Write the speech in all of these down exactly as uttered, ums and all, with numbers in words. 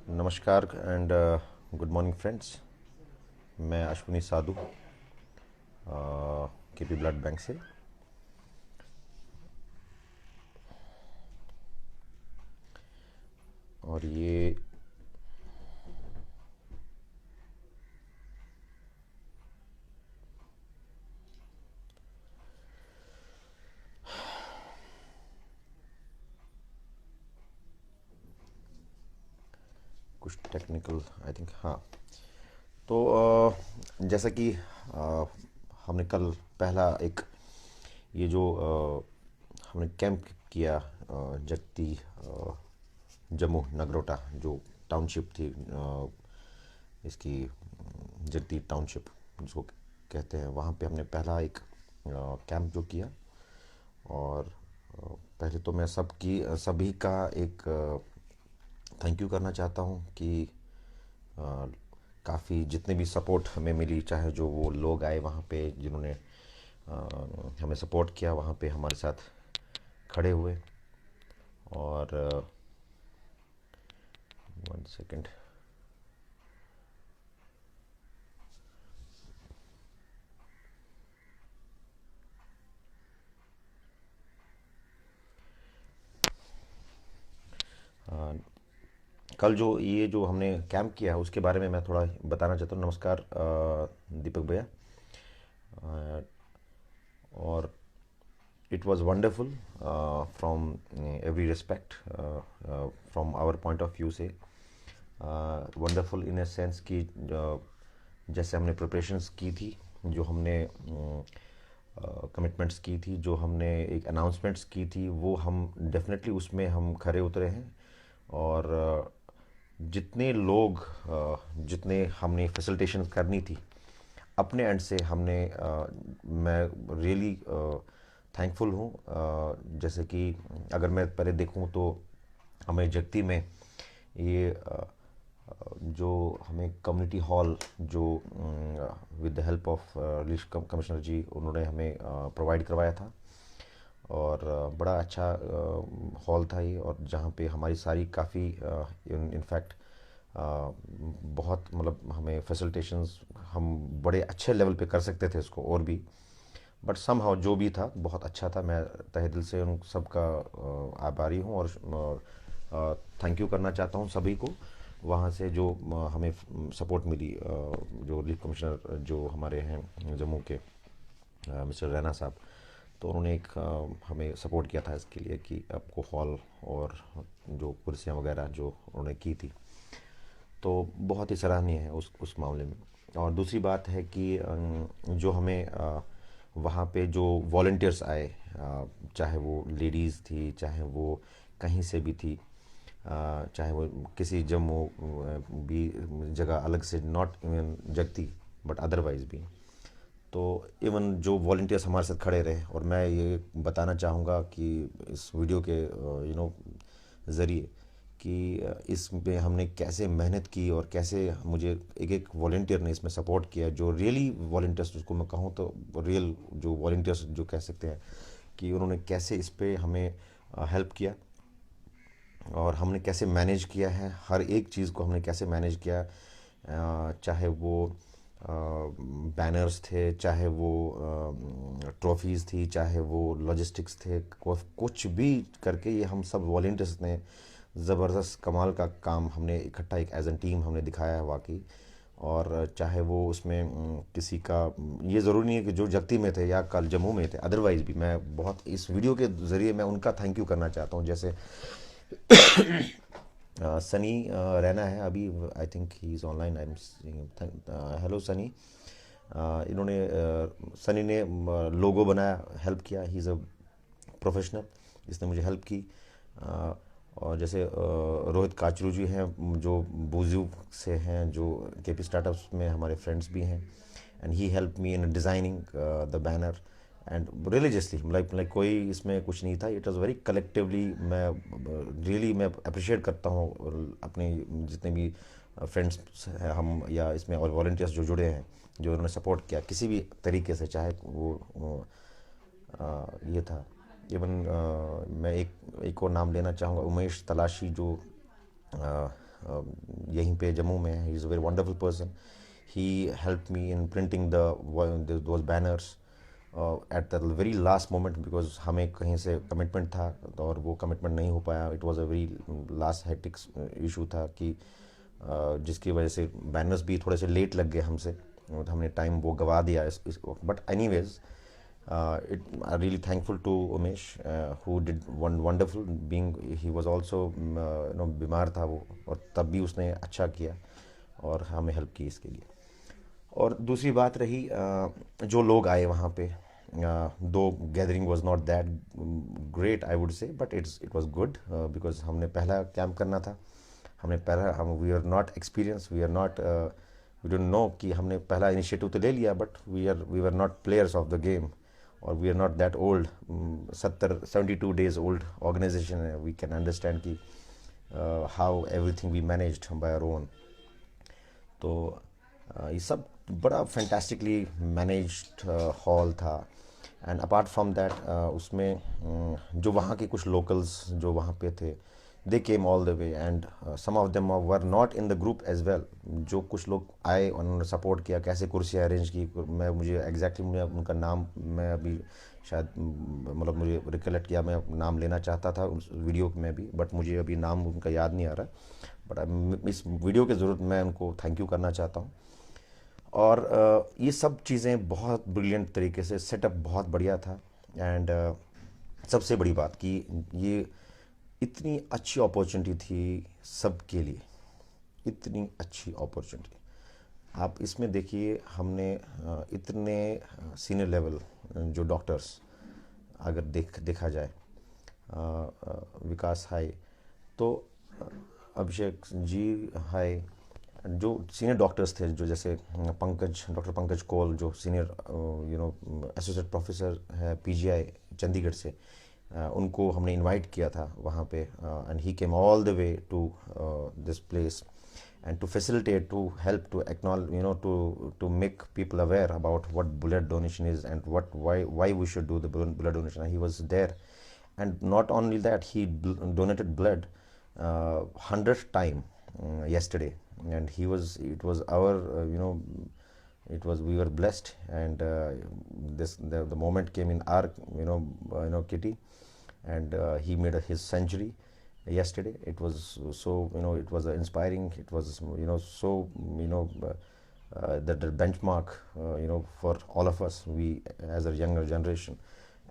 नमस्कार and good morning friends, मैं अश्विनी साधु, KP blood bank से। और ये कुछ टेक्निकल, आई थिंक, हाँ। तो अ, जैसा कि अ, हमने कल पहला एक ये जो अ, हमने कैंप किया, अ, जगती, अ, जम्मू नगरोटा जो टाउनशिप थी, अ, इसकी, अम, जगती टाउनशिप जिसको कहते हैं, वहाँ पे हमने पहला एक अ, कैंप जो किया। और अ, पहले तो मैं सबकी सभी का एक थैंक यू करना चाहता हूँ कि काफ़ी जितने भी सपोर्ट हमें मिली, चाहे जो वो लोग आए वहाँ पे जिन्होंने अ, हमें सपोर्ट किया, वहाँ पे हमारे साथ खड़े हुए। और वन सेकंड। कल जो ये जो हमने कैंप किया है उसके बारे में मैं थोड़ा बताना चाहता हूँ। नमस्कार अ, दीपक भैया। अ, और it was wonderful from every respect, from our point of view से वंडरफुल इन अ सेंस कि अ, जैसे हमने प्रिपरेशंस की थी, जो हमने कमिटमेंट्स की थी, जो हमने एक अनाउंसमेंट्स की थी, वो हम डेफिनेटली उसमें हम खरे उतरे हैं। और अ, जितने लोग अ, जितने हमने फैसिलिटेशन करनी थी अपने एंड से हमने अ, मैं रियली थैंकफुल हूँ। अ, जैसे कि अगर मैं पहले देखूँ तो हमें जगती में ये अ, अ, जो हमें कम्युनिटी हॉल जो with the help of relief commissioner ji उन्होंने हमें प्रोवाइड करवाया था। और अ, बड़ा अच्छा हॉल था ये, और जहाँ पे हमारी सारी काफ़ी इनफैक्ट बहुत, मतलब, हमें फैसिलिटेशंस हम बड़े अच्छे लेवल पे कर सकते थे इसको और भी, बट समहाउ जो भी था बहुत अच्छा था। मैं तहे दिल से उन सबका अ, आभारी हूँ और थैंक यू करना चाहता हूँ सभी को वहाँ से जो अ, हमें सपोर्ट मिली। अ, जो रिलीफ कमिश्नर जो हमारे हैं जम्मू के, मिस्टर रैना साहब, तो उन्होंने एक अ, हमें सपोर्ट किया था इसके लिए कि आपको हॉल और जो कुर्सियाँ वगैरह जो उन्होंने की थी, तो बहुत ही सराहनीय है उस उस मामले में। और दूसरी बात है कि अम, जो हमें अ, वहाँ पे जो वॉलंटियर्स आए, अ, चाहे वो लेडीज़ थी, चाहे वो कहीं से भी थी, अ, चाहे वो किसी जम्मू अ, भी जगह अलग से, नॉट इवन जगती, बट अदरवाइज भी, तो इवन जो वॉलंटियर्स हमारे साथ खड़े रहे, और मैं ये बताना चाहूँगा कि इस वीडियो के यू नो ज़रिए कि अ, इसमें हमने कैसे मेहनत की और कैसे मुझे एक एक वॉलंटियर ने इसमें सपोर्ट किया, जो रियली वॉलंटियर्स, उसको मैं कहूँ तो रियल जो वॉलंटियर्स जो कह सकते हैं, कि उन्होंने कैसे इस पे हमें हेल्प किया और हमने कैसे मैनेज किया है, हर एक चीज़ को हमने कैसे मैनेज किया, अ, चाहे वो बैनर्स थे, चाहे वो ट्रॉफीज़ थी, चाहे वो लॉजिस्टिक्स थे, कु- कुछ भी करके ये हम सब वॉलंटियर्स ने ज़बरदस्त कमाल का काम हमने इकट्ठा एक एज एन टीम हमने दिखाया है वाकई। और चाहे वो उसमें अम, किसी का अम, ये ज़रूरी नहीं है कि जो जगती में थे या कल जम्मू में थे, अदरवाइज भी मैं बहुत इस वीडियो के ज़रिए मैं उनका थैंक यू करना चाहता हूँ। जैसे अ, सनी अ, रैना है अभी, I think he is online, I am seeing him. Thank- अ, हेलो सनी। अ, इन्होंने अ, सनी ने लोगो बनाया, हेल्प किया, ही इज़ अ प्रोफेशनल, इसने मुझे हेल्प की। अ, और जैसे अ, रोहित काचरू जी हैं जो बूजू से हैं, जो केपी स्टार्टअप्स में हमारे फ्रेंड्स भी हैं, and he helped me in designing the banner and religiously, like like कोई इसमें कुछ नहीं था। It was very collectively. मैं रियली मैं अप्रिशिएट करता हूँ अपने जितने भी फ्रेंड्स हैं हम, या इसमें और वॉलंटियर्स जो जुड़े हैं, जो उन्होंने सपोर्ट किया किसी भी तरीके से, चाहे वो, वो, अ, ये था। इवन मैं एक एक और नाम लेना चाहूँगा, उमेश तलाशी, जो अ, अ, यहीं पे जम्मू में है। He is a very wonderful person. He helped me in printing the those banners at the very last moment, because हमें कहीं से कमिटमेंट था और वो कमिटमेंट नहीं हो पाया। It was a very last hectic issue था कि अ, जिसकी वजह से बैनर्स भी थोड़े से लेट लग गए हमसे, मतलब हमने टाइम वो गवा दिया इस, इस वक्त। But anyways, it I really thankful to Umesh, who did one wonderful, being he was also, you know, बीमार था वो, और तब भी उसने अच्छा किया और हमें हेल्प की इसके लिए। और दूसरी बात रही, अ, जो लोग आए वहाँ पे, though gathering was not that great, I would say, but it's it was good, because हमने पहला कैंप करना था। हमने पहला हम we are not experience, we are not, we don't know कि हमने पहला इनिशिएटिव तो ले लिया, but we are we were not players of the game, और we are not that old. सत्तर seventy two days old organization है। We can understand कि how everything we managed by our own। तो अ, ये सब बड़ा फैंटास्टिकली मैनेज्ड हॉल था। And apart from that, उसमें अम, जो वहाँ के कुछ लोकल्स जो वहाँ पे थे, they came all the way, and some of them were not in the group as well। जो कुछ लोग आए, उन्होंने सपोर्ट किया, कैसे कुर्सियाँ अरेंज की, मैं मुझे एग्जैक्टली exactly मैं उनका नाम, मैं अभी शायद म, मतलब मुझे रिकलेक्ट किया, मैं नाम लेना चाहता था उस वीडियो में भी, बट मुझे अभी नाम उनका याद नहीं आ रहा। बट इस वीडियो के ज़रूरत मैं उनको थैंक यू करना चाहता हूँ। और अ, ये सब चीज़ें बहुत ब्रिलियंट तरीके से, सेटअप बहुत बढ़िया था। एंड सबसे बड़ी बात कि ये इतनी अच्छी अपॉर्चुनिटी थी सबके लिए, इतनी अच्छी अपॉर्चुनिटी। आप इसमें देखिए, हमने अ, इतने सीनियर लेवल जो डॉक्टर्स अगर देख देखा जाए, अ, अ, विकास हाई, तो अ, अभिषेक जी हाई, जो सीनियर डॉक्टर्स थे, जो जैसे अ, पंकज, डॉक्टर पंकज कौल, जो senior you know associate professor है पीजीआई चंडीगढ़ से, अ, उनको हमने इनवाइट किया था वहाँ पे। And he came all the way to this place and to facilitate, to help, to acknowledge, you know, to to make people aware about what blood donation is and what why why we should do the blood donation. He was there, and not only that, he donated blood uh, hundredth time uh, yesterday, and he was it was our uh, you know it was we were blessed, and uh, this the, the moment came in our you know uh, you know kitty, and uh, he made a, his century yesterday. It was so you know it was inspiring, it was you know so you know uh, uh, that the benchmark uh, you know for all of us, we as a younger generation,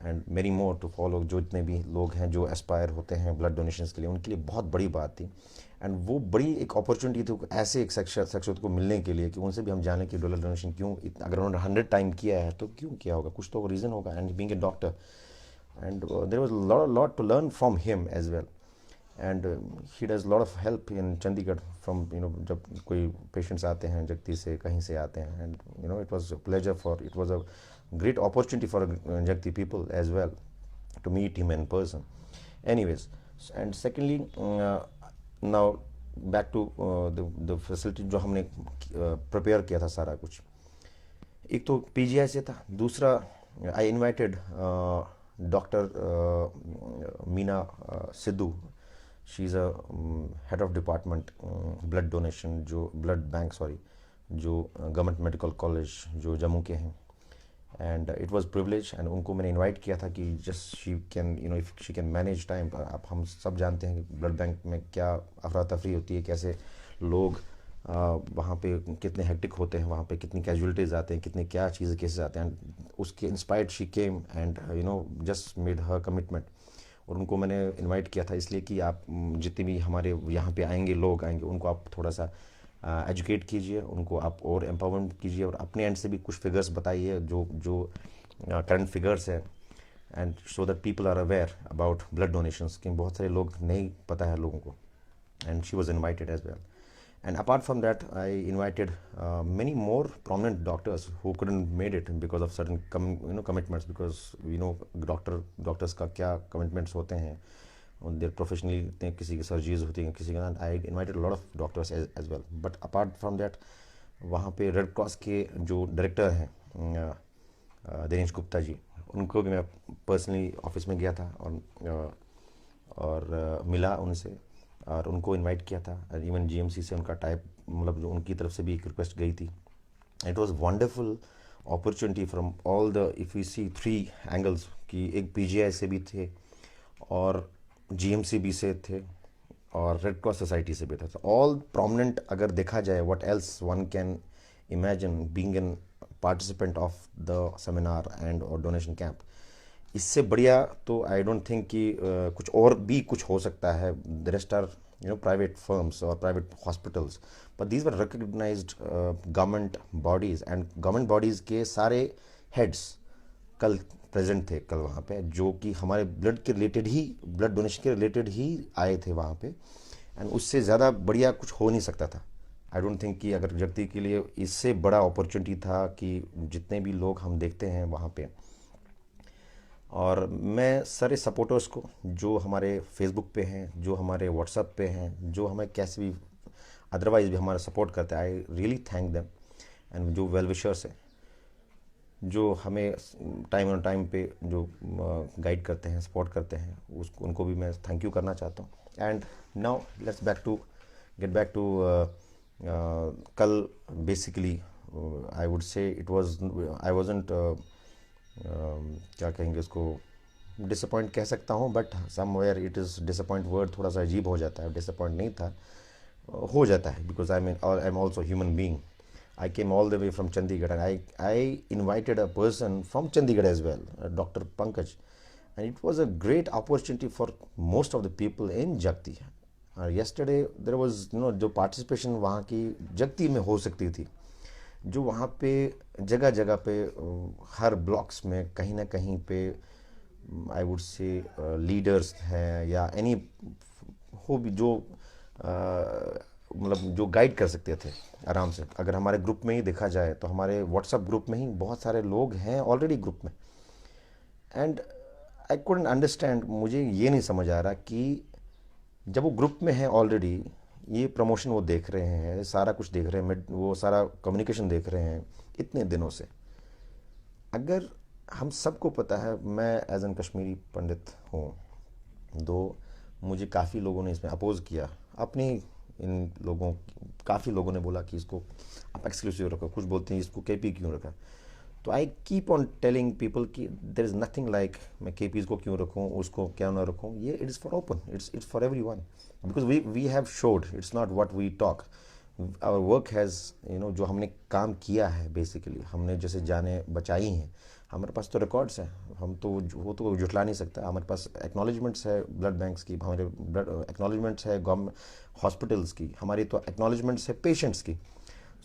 and many more to follow. जो इतने भी लोग हैं जो Aspire होते हैं blood donation के लिए, उनके लिए बहुत बड़ी बात थी। एंड वो बड़ी एक अपॉर्चुनिटी थी ऐसे एक शख्सियत को मिलने के लिए कि उनसे भी हम जाने कि ब्लड डोनेशन क्यों, अगर उन्होंने हंड्रेड टाइम किया है तो क्यों किया होगा, कुछ तो रीज़न होगा। And being a doctor, and there was lot lot to learn from him as well. And he does lot of help in Chandigarh from you know जब कोई पेशेंट्स आते हैं जगती से, कहीं से आते हैं, and you know it was a pleasure for it was a great opportunity for Jagti people as well to meet him in person. Anyways, and secondly, now back to the facility जो हमने prepare किया था सारा कुछ। एक तो PGI से था, दूसरा I invited doctor Meena Sidhu, she is a head of department blood donation, जो ब्लड बैंक सॉरी जो गवर्नमेंट मेडिकल कॉलेज जो जम्मू के हैं। And it was privilege, and उनको मैंने इनवाइट किया था कि just she can you know if she can manage time। आप हम सब जानते हैं कि ब्लड बैंक में क्या अफरा तफरी होती है, कैसे लोग वहाँ पे कितने हेक्टिक होते हैं, वहाँ पे कितनी कैजुअलिटीज़ आते हैं, कितने क्या चीज़ें केसेस आते हैं। उसके in spite she came and you know just made her commitment। और उनको मैंने इनवाइट किया था इसलिए कि आप जितने भी हमारे यहाँ पे आएंगे, लोग आएंगे, उनको आप थोड़ा सा एजुकेट कीजिए, उनको आप और एम्पावरमेंट कीजिए और अपने एंड से भी कुछ फिगर्स बताइए जो जो करंट फिगर्स है, and so that people are aware about blood donations, कि बहुत सारे लोग नहीं पता है लोगों को। And she was invited as well. And apart from that, I invited uh, many more prominent doctors who couldn't made it because of certain com- you know commitments, because you know doctor doctors का क्या commitments होते हैं। देर professionally, किसी की surgeries होती हैं, किसी का, I invited lot of doctors as well, but apart from that वहाँ पे रेड क्रॉस के जो डायरेक्टर हैं, अ, अ, दिनेश गुप्ता जी, उनको भी मैं पर्सनली ऑफिस में गया था और अ, और अ, मिला उनसे और उनको इनवाइट किया था। इवन जीएमसी से उनका टाइप, मतलब जो उनकी तरफ से भी एक रिक्वेस्ट गई थी। It was wonderful opportunity from all the, if we see three angles, कि एक पीजीआई से भी थे और जीएमसीबी से थे और रेड क्रॉस सोसाइटी से भी था। तो ऑल प्रोमिनेंट, अगर देखा जाए, what else one can imagine being an participant of the seminar and or donation camp, इससे बढ़िया तो आई डोंट थिंक कि अ, कुछ और भी कुछ हो सकता है। The rest are, you know, private firms or private hospitals, but these were recognized government bodies, and government bodies के सारे हेड्स कल प्रेजेंट थे, कल वहाँ पे, जो कि हमारे ब्लड के रिलेटेड ही, ब्लड डोनेशन के रिलेटेड ही आए थे वहाँ पे। एंड उससे ज़्यादा बढ़िया कुछ हो नहीं सकता था। आई डोंट थिंक कि अगर जगती के लिए इससे बड़ा अपॉर्चुनिटी था कि जितने भी लोग हम देखते हैं वहाँ पे, और मैं सारे सपोर्टर्स को, जो हमारे फेसबुक पे हैं, जो हमारे व्हाट्सएप पे हैं, जो हमें कैसे भी अदरवाइज भी हमारा सपोर्ट करते हैं, I really thank them। And जो वेल विशर्स हैं, जो हमें टाइम ऑन टाइम पे जो गाइड करते हैं, सपोर्ट करते हैं, उसको, उनको भी मैं थैंक यू करना चाहता हूँ। And now let's back to, get back to, कल basically I would say it was, I wasn't, क्या कहेंगे उसको, डिसअपॉइंट कह सकता हूँ, but somewhere it is disappoint word थोड़ा सा अजीब हो जाता है। डिसअपॉइंट नहीं था, हो जाता है, because I mean, I am also human being. I came all the way from Chandigarh and I I invited a person from Chandigarh as well, Doctor Pankaj, and it was a great opportunity for most of the people in Jagti. और yesterday there was, you know, जो participation वहाँ की जगती में हो सकती थी, जो वहाँ पे जगह जगह पे, अ, हर ब्लॉक्स में कहीं ना कहीं पे, आई वुड से, लीडर्स हैं या एनी हो भी, जो अ, मतलब जो गाइड कर सकते थे आराम से। अगर हमारे ग्रुप में ही देखा जाए तो हमारे व्हाट्सएप ग्रुप में ही बहुत सारे लोग हैं ऑलरेडी ग्रुप में। एंड आई कुडंट अंडरस्टैंड, मुझे ये नहीं समझ आ रहा कि जब वो ग्रुप में है ऑलरेडी, ये प्रमोशन वो देख रहे हैं, सारा कुछ देख रहे हैं, मिड- वो सारा कम्युनिकेशन देख रहे हैं इतने दिनों से, अगर हम सबको पता है, मैं एज एन कश्मीरी पंडित हूँ, दो मुझे काफ़ी लोगों ने इसमें अपोज किया, अपनी इन लोगों, काफ़ी लोगों ने बोला कि इसको आप एक्सक्लूसिव रखो, कुछ बोलते हैं इसको केपी क्यों रखा। तो I keep on telling people कि देयर इज़ नथिंग लाइक मैं केपीज को क्यों रखूँ, उसको क्या ना रखूँ, ये it is for open, it's it's for everyone, because we we have showed, it's not what we talk, our work has, you know, जो हमने काम किया है, बेसिकली हमने जैसे जानें बचाई हैं, हमारे पास तो रिकॉर्ड्स हैं, हम तो वो तो झुठला नहीं सकता। हमारे पास एक्नॉलेजमेंट्स है ब्लड बैंक्स की, हमारे ब्लड एक्नॉलेजमेंट्स है गवर्नमेंट हॉस्पिटल्स की, हमारी तो एक्नॉलेजमेंट्स है पेशेंट्स की।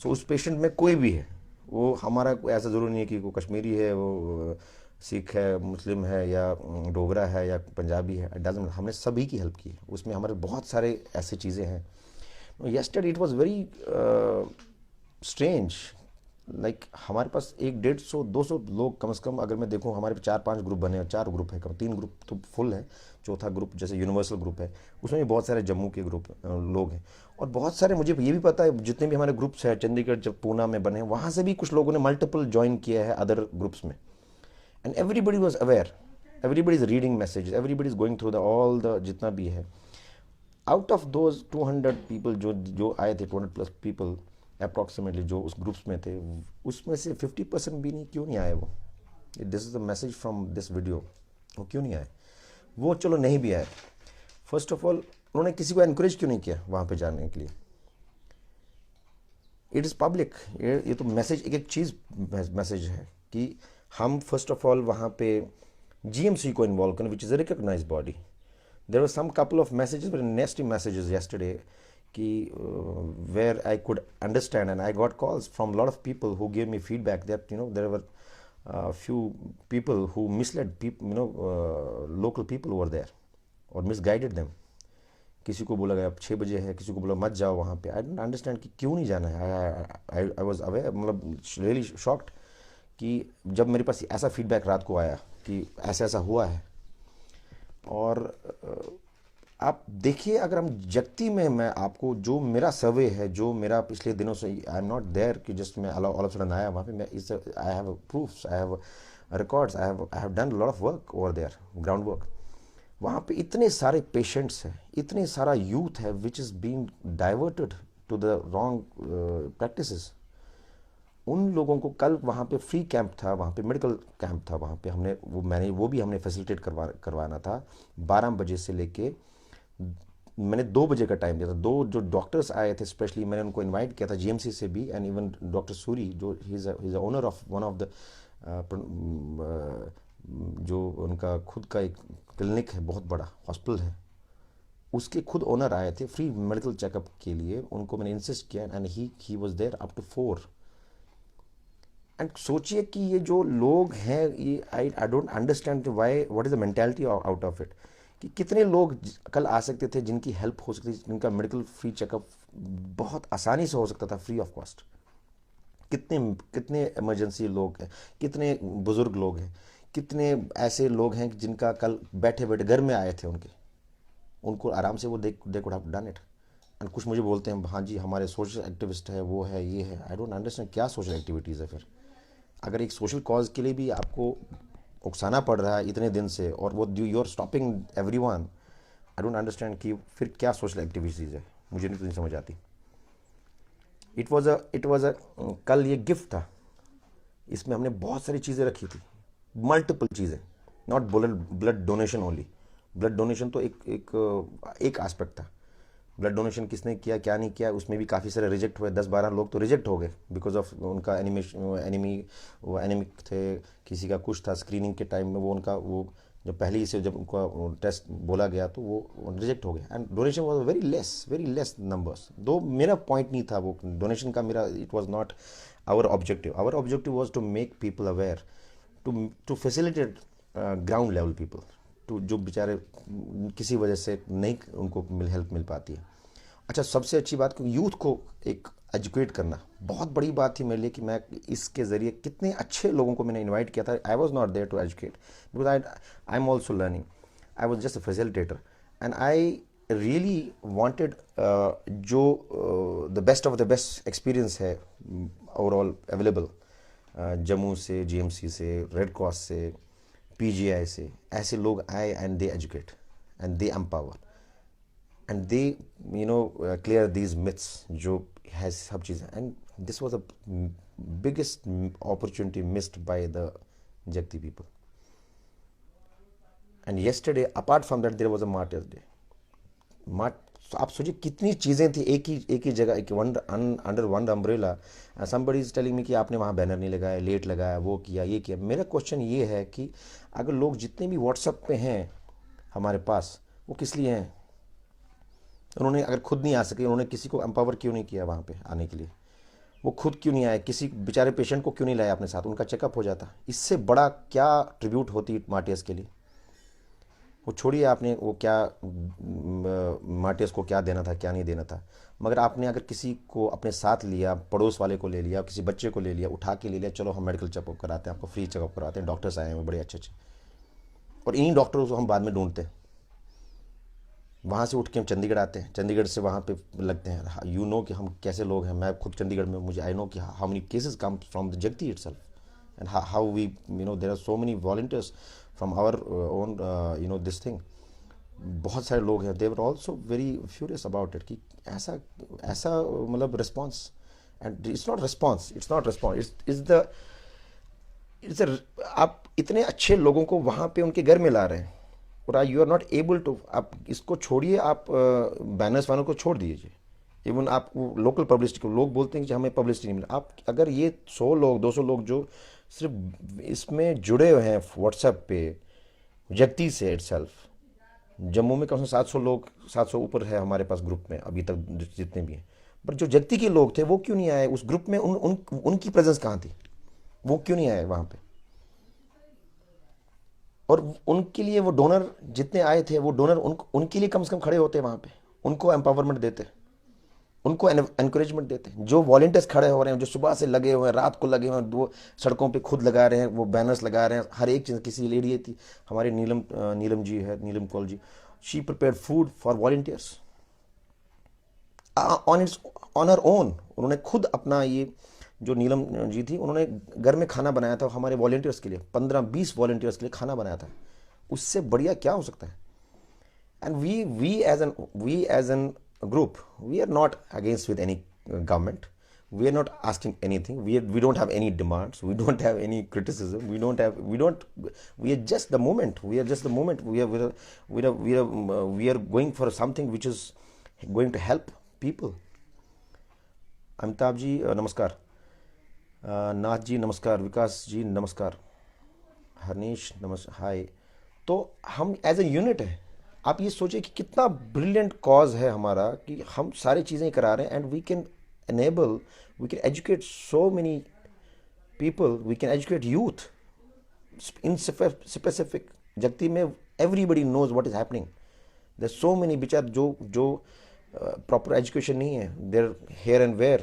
सो उस पेशेंट में कोई भी है, वो हमारा कोई ऐसा ज़रूरी नहीं है कि वो कश्मीरी है, वो सिख है, मुस्लिम है या डोगरा है या पंजाबी है, डजेंट, हमने सभी की हेल्प की है। उसमें हमारे बहुत सारे ऐसी चीज़ें हैं। Yesterday it was very strange, like हमारे पास एक डेढ़ सौ दो सौ लोग कम से कम, अगर मैं देखूँ, हमारे चार पांच ग्रुप बने हैं, चार ग्रुप है, कम तीन ग्रुप तो फुल है, चौथा ग्रुप जैसे यूनिवर्सल ग्रुप है, उसमें भी बहुत सारे जम्मू के ग्रुप लोग हैं। और बहुत सारे, मुझे ये भी पता है, जितने भी हमारे ग्रुप्स हैं चंडीगढ़, जब पूना में बने, वहाँ से भी कुछ लोगों ने मल्टीपल ज्वाइन किया है अदर ग्रुप्स में। And everybody was aware, everybody is reading messages, everybody is going through the all the जितना भी है। Out of those two hundred people जो जो आए थे, two hundred plus people approximately जो उस ग्रुप्स में थे, उसमें से फिफ्टी परसेंट भी नहीं, क्यों नहीं आए वो? This is the message from this video। वो क्यों नहीं आए? वो चलो नहीं भी आए, फर्स्ट ऑफ ऑल उन्होंने किसी को एनकरेज क्यों नहीं किया वहाँ पे जाने के लिए? It is public. ये ये तो मैसेज, एक एक चीज़ मैसेज है कि हम फर्स्ट ऑफ ऑल वहाँ पे जीएमसी को इन्वॉल्व करें, which is a recognized body। There were some couple of messages, very nasty messages yesterday कि where I could understand and I got calls from lot of people who gave me feedback that, you know, there were few people who misled people, you know, local people over there और misguided them. किसी को बोला गया छः बजे है, किसी को बोला मत जाओ वहाँ पे। आई डोंट अंडरस्टैंड कि क्यों नहीं जाना है। आई आई वाज अवेयर, मतलब रियली शॉक्ड कि जब मेरे पास ऐसा फीडबैक रात को आया कि ऐसा ऐसा हुआ है। और अ, आप देखिए, अगर हम जगती में, मैं आपको, जो मेरा सर्वे है, जो मेरा पिछले दिनों से, I am not there कि जस्ट मैं ऑल ऑफ सडन आया वहाँ पे। मैं इस, I have proofs, I have records, I have I have done lot of work over there, ground work. वहाँ पे इतने सारे पेशेंट्स हैं, इतने सारा यूथ है which is being diverted to the wrong practices. उन लोगों को, कल वहाँ पे फ्री कैंप था, वहाँ पे मेडिकल कैंप था, वहाँ पे हमने वो मैंने वो भी हमने फैसिलिटेट करवा करवाना था। बारह बजे से लेके मैंने दो बजे का टाइम दिया था। दो जो डॉक्टर्स आए थे, स्पेशली मैंने उनको इनवाइट किया था जीएमसी से भी, and even डॉक्टर सूरी, जो he's a owner of one of the जो उनका खुद का एक क्लिनिक है, बहुत बड़ा हॉस्पिटल है, उसके खुद ओनर आए थे फ्री मेडिकल चेकअप के लिए। उनको मैंने इंसिस्ट किया and he he was there up to four. And सोचिए कि ये जो लोग हैं, ये I I don't understand why, what is the mentality out of it, कि कितने लोग ज- कल आ सकते थे, जिनकी हेल्प हो सकती थी, जिनका मेडिकल फ्री चेकअप बहुत आसानी से हो सकता था, फ्री ऑफ कॉस्ट। कितने कितने इमरजेंसी लोग हैं, कितने बुजुर्ग लोग हैं, कितने ऐसे लोग हैं जिनका कल बैठे बैठे घर में आए थे, उनके उनको आराम से वो, they they could have done it. And कुछ मुझे बोलते हैं, हाँ जी, हमारे सोशल एक्टिविस्ट है, वो है, ये है। I don't understand क्या सोशल एक्टिविटीज़ है फिर। अगर एक सोशल कॉज के लिए भी आपको उकसाना पड़ रहा है इतने दिन से, और वो you are stopping everyone, I don't understand कि फिर क्या सोशल एक्टिविटीज़ है, मुझे नहीं, नहीं समझ आती। It was a it was a कल ये गिफ्ट था, इसमें हमने बहुत सारी चीज़ें रखी थी, मल्टीपल चीज़ें। Not blood blood donation only. Blood donation तो एक एक एक एस्पेक्ट था। ब्लड डोनेशन किसने किया, क्या नहीं किया, उसमें भी काफ़ी सारे रिजेक्ट हुए। दस बारह लोग तो रिजेक्ट हो गए बिकॉज ऑफ उनका एनिमेशन, एनिमी, वो एनिमिक थे, किसी का कुछ था। स्क्रीनिंग के टाइम में वो उनका वो जब पहले ही से जब उनका टेस्ट बोला गया तो वो रिजेक्ट हो गया। And donation was very less, very less numbers. दो मेरा पॉइंट नहीं था वो डोनेशन का, मेरा it was not our objective. Our objective was to make people aware, to to facilitate ground level people, to जो बेचारे किसी वजह से नहीं उनको मिल हेल्प मिल पाती है। अच्छा, सबसे अच्छी बात कि यूथ को एक एजुकेट करना बहुत बड़ी बात थी मेरे लिए, कि मैं इसके ज़रिए कितने अच्छे लोगों को मैंने इनवाइट किया था। I was not there to educate because I I am also learning. I was just a facilitator and I really wanted जो the best of the best experience है ओवरऑल अवेलेबल, जम्मू से, जीएमसी से, red cross से, PGI से, ऐसे लोग आए and they educate and they empower and they you know clear these myths जो है सब चीज़ें। And this was a biggest opportunity missed by the Jagti people. And yesterday, apart from that, there was a Martyrs' Day. Mart आप सोचिए, कितनी चीज़ें थी एक ही एक ही जगह, एक one under one umbrella. Somebody is telling me कि आपने वहाँ बैनर नहीं लगाया, लेट लगाया, वो किया, ये किया। मेरा क्वेश्चन ये है कि अगर लोग जितने भी व्हाट्सएप पे हैं हमारे पास, वो किस लिए हैं? उन्होंने अगर खुद नहीं आ सके, उन्होंने किसी को एम्पावर क्यों नहीं किया वहाँ पे आने के लिए? वो खुद क्यों नहीं आए? किसी बेचारे पेशेंट को क्यों नहीं लाया अपने साथ? उनका चेकअप हो जाता। इससे बड़ा क्या ट्रिब्यूट होती मार्टियर्स के लिए? वो छोड़िए, आपने वो क्या मार्टियर्स को क्या देना था, क्या नहीं देना था, मगर आपने अगर किसी को अपने साथ लिया, पड़ोस वाले को ले लिया, किसी बच्चे को ले लिया, उठा के ले लिया, चलो हम मेडिकल चेकअप कराते हैं, आपको फ्री चेकअप कराते हैं, डॉक्टर्स आए हुए बड़े अच्छे अच्छे, और इन्हीं डॉक्टरों को हम बाद में ढूंढते हैं। वहाँ से उठ के हम चंडीगढ़ आते हैं, चंडीगढ़ से वहाँ पे लगते हैं। यू नो कि हम कैसे लोग हैं। मैं खुद चंडीगढ़ में, मुझे I know कि how many cases come from the Jagti itself and how we you know there are so many volunteers from our own you know this thing. बहुत सारे लोग हैं, they were also very furious about it कि ऐसा ऐसा मतलब response. And it's not response, it's not response, it's it's the it's आप इतने अच्छे लोगों को वहाँ पे उनके घर में ला रहे हैं और you are not able to, आप इसको छोड़िए, आप बैनर्स वालों को छोड़ दीजिए। इवन आप लोकल पब्लिसिटी को, लोग बोलते हैं कि हमें पब्लिसिटी नहीं मिला। आप अगर ये सौ लोग, दो सौ लोग जो सिर्फ इसमें जुड़े हुए हैं व्हाट्सएप पे, जगती से इटसेल्फ, जम्मू में कम से कम सात सौ लोग, सात सौ ऊपर है हमारे पास ग्रुप में अभी तक जितने भी हैं। बट जो जगती के लोग थे वो क्यों नहीं आए उस ग्रुप में? उन, उन उनकी प्रेजेंस कहाँ थी? वो क्यों नहीं आए वहाँ पे? और उनके लिए वो डोनर जितने आए थे, वो डोनर उन, उनके लिए कम से कम खड़े होते वहाँ पे, उनको एम्पावरमेंट देते, उनको एनकरेजमेंट देते। जो वॉलंटियर्स खड़े हो रहे हैं, जो सुबह से लगे हुए हैं, रात को लगे हुए हैं, वो सड़कों पे खुद लगा रहे हैं, वो बैनर्स लगा रहे हैं, हर एक चीज़। किसी लेडी थी हमारी, नीलम नीलम जी है, नीलम कौल जी, She prepared food for volunteers on its on her own. उन्होंने खुद अपना ये जो नीलम जी थी, उन्होंने घर में खाना बनाया था, हमारे वॉलंटियर्स के लिए, पंद्रह बीस वॉलंटियर्स के लिए खाना बनाया था। उससे बढ़िया क्या हो सकता है? And we we as an we as an group, we are not against with any government. We are not asking anything. We are, we don't have any demands. We don't have any criticism. We don't have we don't we are just the movement. We are just the movement. We are we are we are, we are, um, uh, we are going for something which is going to help people. Amitabh ji, uh, नमस्कार. Uh, Nath ji नमस्कार. विकास जी नमस्कार. हरनीश नमस्कार. हाय. तो हम as a unit है. आप ये सोचिए कि कितना ब्रिलियंट कॉज है हमारा, कि हम सारी चीज़ें करा रहे हैं, and we can enable, we can educate so many people, we can educate youth in specific. जगती में everybody knows what is happening. There so many which are जो जो प्रॉपर एजुकेशन नहीं है, they're here and there,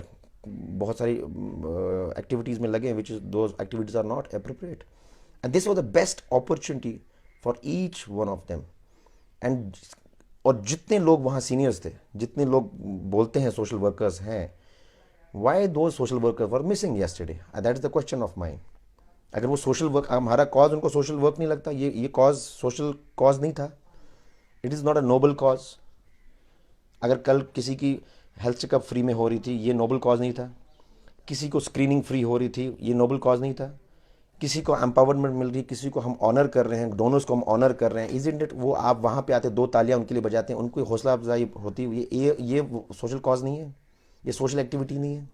बहुत सारी activities में लगे हैं, which is those activities are not appropriate. And this was the best opportunity for each one of them. And और जितने लोग वहाँ सीनियर्स थे, जितने लोग बोलते हैं सोशल वर्कर्स हैं, why those social workers were missing yesterday? That is the question of mine. अगर वो सोशल वर्क, हमारा कॉज उनको सोशल वर्क नहीं लगता, ये ये कॉज सोशल कॉज नहीं था. It is not a noble cause. अगर कल किसी की हेल्थ चेकअप फ्री में हो रही थी, ये नोबल कॉज नहीं था. किसी को स्क्रीनिंग फ्री हो रही थी, ये नोबल कॉज नहीं था. किसी को एम्पावरमेंट मिल रही, किसी को हम ऑनर कर रहे हैं, डोनर्स को हम ऑनर कर रहे हैं, इजंट इट? वो आप वहाँ पे आते, दो तालियां उनके लिए बजाते हैं, उनको हौसला अफजाई होती है. ये ये ये सोशल कॉज नहीं है, ये सोशल एक्टिविटी नहीं है.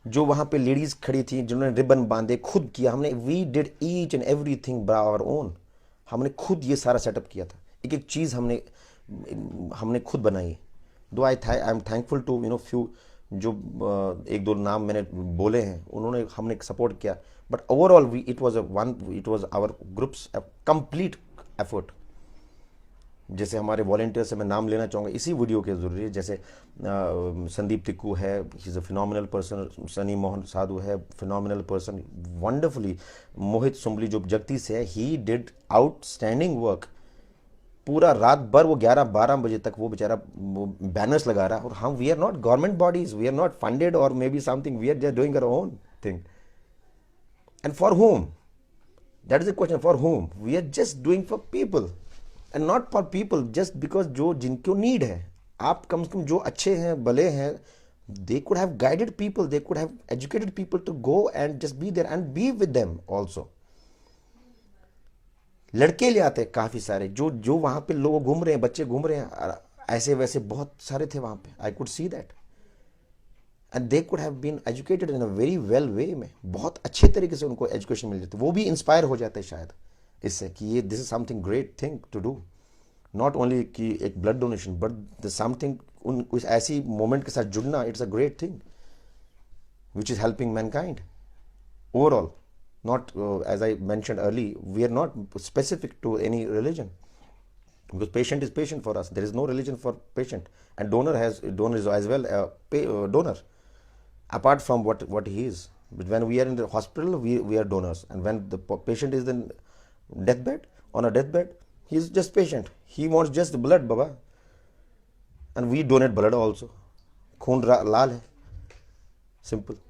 जो वहाँ पे लेडीज खड़ी थी, जिन्होंने रिबन बांधे, खुद किया हमने. We did each and everything by our own. हमने खुद ये सारा सेटअप किया था, एक एक चीज़ हमने हमने खुद बनाई. दो I I am thankful to you know few, जो एक दो नाम मैंने बोले हैं, उन्होंने हमने सपोर्ट किया. But overall we it was a one, it was our group's complete effort. जैसे हमारे वॉलंटियर्स से मैं नाम लेना चाहूँगा इसी वीडियो के जरिए, जैसे संदीप तिक्कू है, he is a phenomenal person. Sunny Mohan साधु है, phenomenal person, wonderfully. मोहित सुंबली जो जगती से है, he did outstanding work. पूरा रात भर वो ग्यारह बारह बजे तक वो बेचारा बैनर्स लगा रहा. और हम, we are not government bodies, we are not funded or maybe something, we are just doing our own thing. And for whom? That is the question. For whom? We are just doing for people and not for people, just because जो जिनको need है. आप कम से कम जो अच्छे हैं, भले हैं, they could have guided people, they could have educated people to go and just be there and be with them also. लड़के ले आते काफ़ी सारे, जो जो वहाँ पे लोग घूम रहे हैं, बच्चे घूम रहे हैं, ऐसे वैसे बहुत सारे थे वहाँ पे. I could see that. And they could have been educated in a very well way में, बहुत अच्छे तरीके से उनको एजुकेशन मिल जाती, वो भी इंस्पायर हो जाते शायद इससे कि ये this is something great thing to do. Not only कि एक blood donation, but the something, उन उस ऐसी मोमेंट के साथ जुड़ना, it's a great thing which is helping mankind overall. Not as I mentioned early, we are not specific to any religion, because patient is patient for us. There is no religion for patient, and donor has donor is as well a pay, uh, donor, apart from what what he is. But when we are in the hospital, we, we are donors, and when the patient is in deathbed, on a deathbed, he is just patient. He wants just the blood, baba, and we donate blood also. खून लाल है, simple.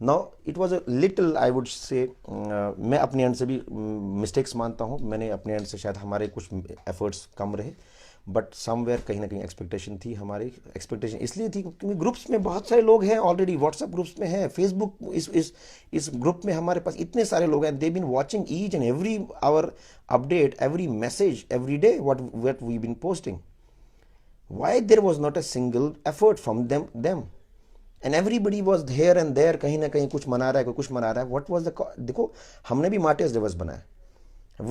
Now it was a little, I would say, मैं अपने and से भी mistakes मानता हूँ, मैंने अपने एंड से शायद हमारे कुछ एफर्ट्स कम रहे, बट समवेयर कहीं ना कहीं एक्सपेक्टेशन थी हमारी. एक्सपेक्टेशन इसलिए थी क्योंकि ग्रुप्स में बहुत सारे लोग हैं, ऑलरेडी व्हाट्सएप ग्रुप्स में हैं, फेसबुक, इस इस इस ग्रुप में हमारे पास इतने सारे लोग हैं. They been watching each and every our update, every message, every day, what what we been posting. Why there was not a single effort from them them? And everybody was here and there, कहीं ना कहीं कुछ मना रहा है, कोई कुछ मना रहा है. What was the, देखो, हमने भी मार्टियर्स दिवस बनाया.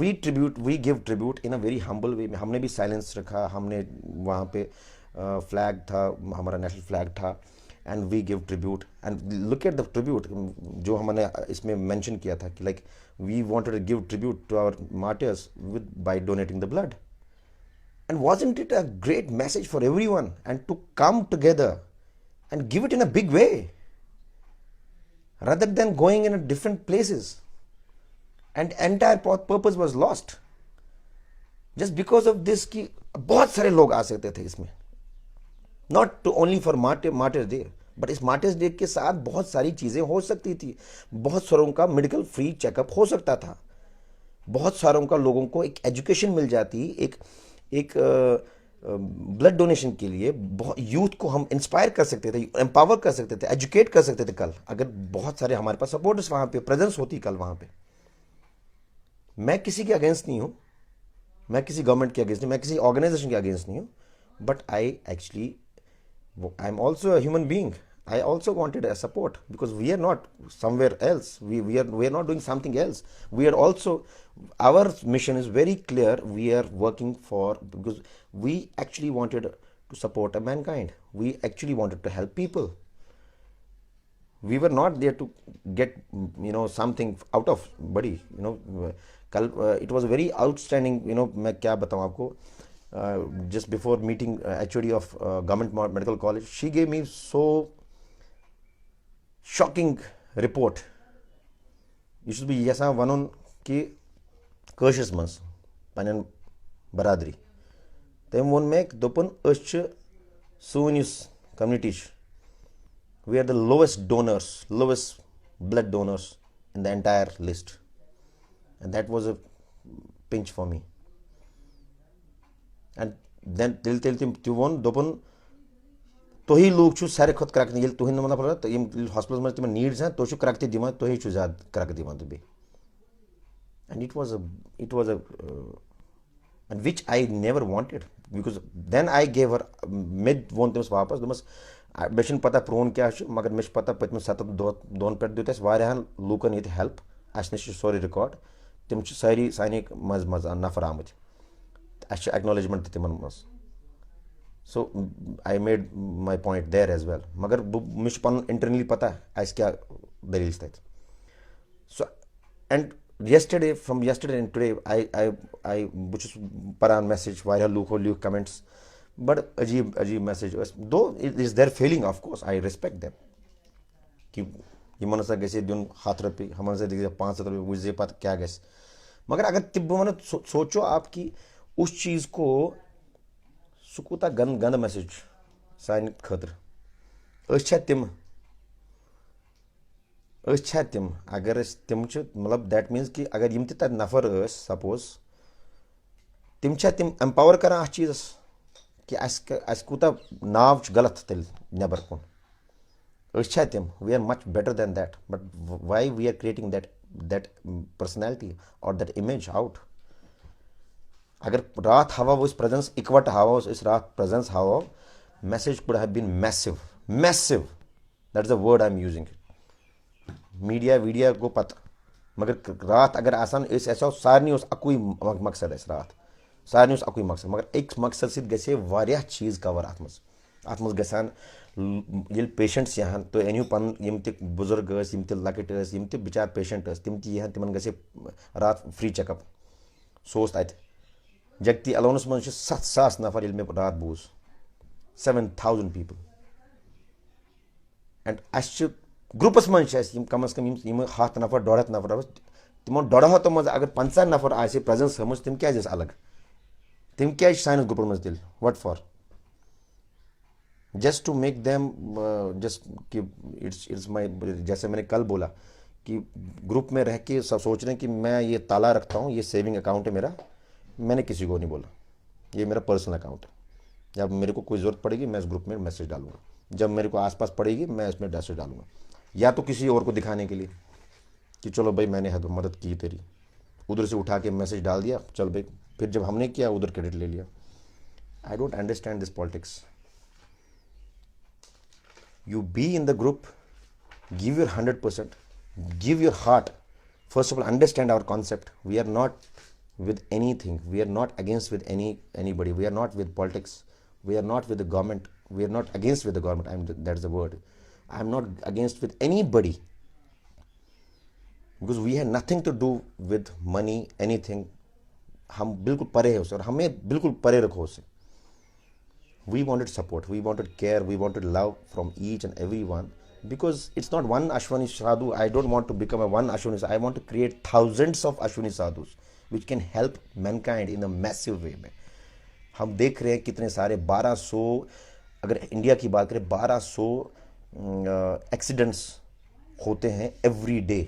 We tribute, we give tribute in a very humble way. हमने भी साइलेंस रखा, हमने वहाँ पे फ्लैग था, हमारा नेशनल फ्लैग था, and we give tribute. And look at the tribute जो हमने इसमें मेंशन किया था कि like we wanted to give tribute to our martyrs with by donating the blood. And wasn't it a great message for everyone and to come together and give it in a big way rather than going in a different places? And entire purpose was lost just because of this. कि बहुत सारे लोग आ सकते थे इसमें, not to only for martyr martyr day, but इस martyrs day के साथ बहुत सारी चीज़ें हो सकती थी। बहुत सारों का मेडिकल फ्री चेकअप हो सकता था, बहुत सारों का लोगों को एक एजुकेशन मिल जाती, एक एक ब्लड डोनेशन के लिए बहुत यूथ को हम इंस्पायर कर सकते थे, एम्पावर कर सकते थे, एजुकेट कर सकते थे। कल अगर बहुत सारे हमारे पास सपोर्टर्स वहाँ पे प्रेजेंस होती कल वहाँ पे, मैं किसी के अगेंस्ट नहीं हूँ, मैं किसी गवर्नमेंट के अगेंस्ट नहीं, मैं किसी ऑर्गेनाइजेशन के अगेंस्ट नहीं हूँ, but I actually, I am also a human being. I also wanted a support because we are not somewhere else. We, we are we are not doing something else. We are also, our mission is very clear. We are working for, because we actually wanted to support a mankind. We actually wanted to help people. We were not there to get, you know, something out of body, you know. कल, uh, it was very outstanding, you know, मैं क्या बताऊँ आपको, uh, just before meeting, uh, H O D of, uh, Government Medical College, she gave me so shocking report. یہِ چھُس بہٕ یَژھان وَنُن کہِ کٲشرِس منٛز پنٛنٮ۪ن برادری۔ تٔمۍ ووٚن مےٚ، دوٚپُن، أسۍ چھِ، سون یُس community چھِ, we are the lowest donors, lowest blood donors in the entire list. And that was a pinch for me. And then تیٚلہِ تیٚلہِ تٔمۍ تہِ ووٚن، دوٚپُن، تُہی لوٗکھ چھِو ساروی کھۄتہٕ کرٛکھ، ییٚلہِ تُہٕنٛدِ مطلب یِم ہاسپِٹلَس منٛز تِمَن نیٖڈٕس آسَن، تُہۍ چھِو کرٛکھ تہِ دِوان، تُہی چھِو زیادٕ کرٛکھ دِوان تہٕ بیٚیہِ۔ And it was a, it was a, uh, and which I never wanted, because then I gave her, مےٚ ووٚن تٔمِس واپَس، دوٚپمَس، آ، مےٚ چھُنہٕ پَتہ پرٛون کیٛاہ چھُ، مگر مےٚ چھُ پَتہ پٔتمٮ۪ن سَتَن دۄہ-، دۄن پٮ۪ٹھ دیُت اَسہِ واریاہَن لوٗکَن ییٚتہِ ہیلپ، اَسہِ نِش چھُ سورُے ریکارڈ، تِم چھِ سٲری سانہِ منٛز منٛز نفر آمٕتۍ۔ اَسہِ چھِ ایکنالیجمنٹ تہِ تِمن منٛز۔ So I made my point there as well. مگر بہٕ، مےٚ چھُ پنُن انٹرنلی پتہ اَسہِ کیٛاہ دٔلیٖل چھِ تَتہِ۔ So, and yesterday, from yesterday and today, I, I, I, بہٕ چھُس پران میسیج، واریاہ لوٗکو لیوٗکھ کمنٹس، بڑٕ عجیٖب عجیٖب میسیج ٲسۍ۔ Though it is their feeling, of course, I respect them. کہ یِمن ہسا گژھِ دیُن ہتھ رۄپیہِ، ہُمن ہسا گژھِ پانٛژھ ہتھ رۄپیہِ، وٕچھ زِ پتہٕ کیٛاہ گژھِ۔ مگر اگر تہِ بہٕ ونہٕ، سو-، سوچو آپ کہ اس چیز کو، سُہ کوٗتاہ گن-، گنٛدٕ میسیج چھُ سانہِ خٲطرٕ۔ أسۍ چھا تِم؟ أسۍ چھا تِم؟ اگر أسۍ تِم چھِ، مطلب، that means کہ اگر یِم تہِ تتہِ نفر ٲسۍ، سپوز، تِم چھا تِم ایمپاور کران اتھ چیزس کہ اسہِ ک-، اسہِ کوٗتاہ ناو چھُ غلط تیٚلہِ نٮ۪بر کُن؟ أسۍ چھا تِم؟ We are much better than that. But why we are creating that, that personality or that image out? اگر راتھ ہاوو أسۍ پریزنس، اِکوٹہٕ ہاوو أسۍ راتھ پریزنس ہاوو، message could have been massive, massive. That is the word I am using. Media ویٖڈیا گوٚو پتہٕ، مگر راتھ اگر آسان أسۍ، اَسہِ اوس، سارنٕے اوس اَکُے مق-، مقصد اَسہِ راتھ، سارنٕے اوس اَکُے مقصد، مگر أکِس مقصد سۭتۍ گژھِ ہے واریاہ چیٖز کور اَتھ منٛز۔ اَتھ منٛز گژھِ ہن ل-، ییٚلہِ پیشنٹس یِہن، تُہۍ أنِو پَنُن، یِم تہِ بُزرگ ٲسۍ، یِم تہِ لۄکٕٹۍ ٲسۍ، یِم تہِ بِچار پیشنٹ ٲسۍ، تِم تہِ یِہن، تِمن گژھِ ہے راتھ فری چیک اپ۔ سُہ اوس تَتہِ۔ جگتی الاونس منٛز چھِ ستھ ساس نفر، ییٚلہِ مےٚ راتھ بوٗز، seven thousand people. And اَسہِ چھِ گروپس منٛز چھِ اَسہِ یِم کم از کم یِم، یِم ہتھ نفر، ڈۄڈ ہتھ نفر ٲسۍ، تِمن ڈۄڈ ہتو منٛز اگر پنٛژاہ نفر آسہِ پریزنس ہٲومٕژ، تِم کیازِ ٲسۍ الگ؟ تِم کیازِ چھِ سانِس گروپس منٛز تیٚلہِ؟ What for? Just to make them, uh, just کہ it's, it's my, جیسے میں نے کل بولا کہ گروپ میں رہ کے سب سوچ رہے ہیں کہ میں یہ تالا رکھتا ہوں، یہ سیونگ اکاؤنٹ ہے میرا، میں نے کسی کو نہیں بولا، یہ میرا پرسنل اکاؤنٹ ہے۔ جب میرے کو کوئی ضرورت پڑے گی، میں اس گروپ میں میسج ڈالوں گا، جب میرے کو آس پاس پڑے گی، میں اس میں میسج ڈالوں گا، یا تو کسی اور کو دکھانے کے لیے کہ چلو بھائی، میں نے حد-، مدد کی تیری، ادھر سے اٹھا کے میسج ڈال دیا، چل بھائی، پھر جب ہم نے کیا، ادھر کریڈٹ لے لیا۔ I don't understand this politics. You be in the group, give your hundred percent, give your heart. First of all, understand our concept. We are not with anything. We are not against with any, anybody. We are not with politics. We are not with the government. We are not against with the government. I'm, that is the word. I'm not against with anybody. Because we have nothing to do with money, anything. ہم بالکل پرے ہے اس سے اور ہمیں بالکل پرے رکھو اس سے۔ We wanted support, we wanted care, we wanted love from each and everyone, because it's not one Ashwini Sadhu. I don't want to become a one Ashwini. I want to create thousands of Ashwini Sadhus which can help mankind in a massive way में. हम देख रहे हैं कितने सारे बारह सौ, अगर इंडिया की बात करें, बारह सौ एक्सीडेंट्स होते हैं every day.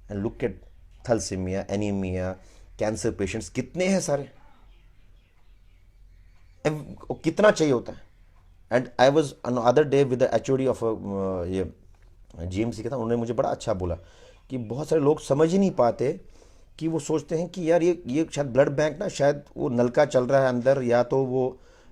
And look at thalassemia, anemia, cancer patients, कितने हैं सारे. एव- कितना चाहिए होता है. And I was another day with the H O D of ये जीएमसी का था, उन्होंने मुझे बड़ा अच्छा बोला कि बहुत सारे लोग समझ ही नहीं पाते, कि वो सोचते हैं कि यार ये ये शायद ब्लड बैंक ना, शायद वो नलका चल रहा है अंदर, या तो वो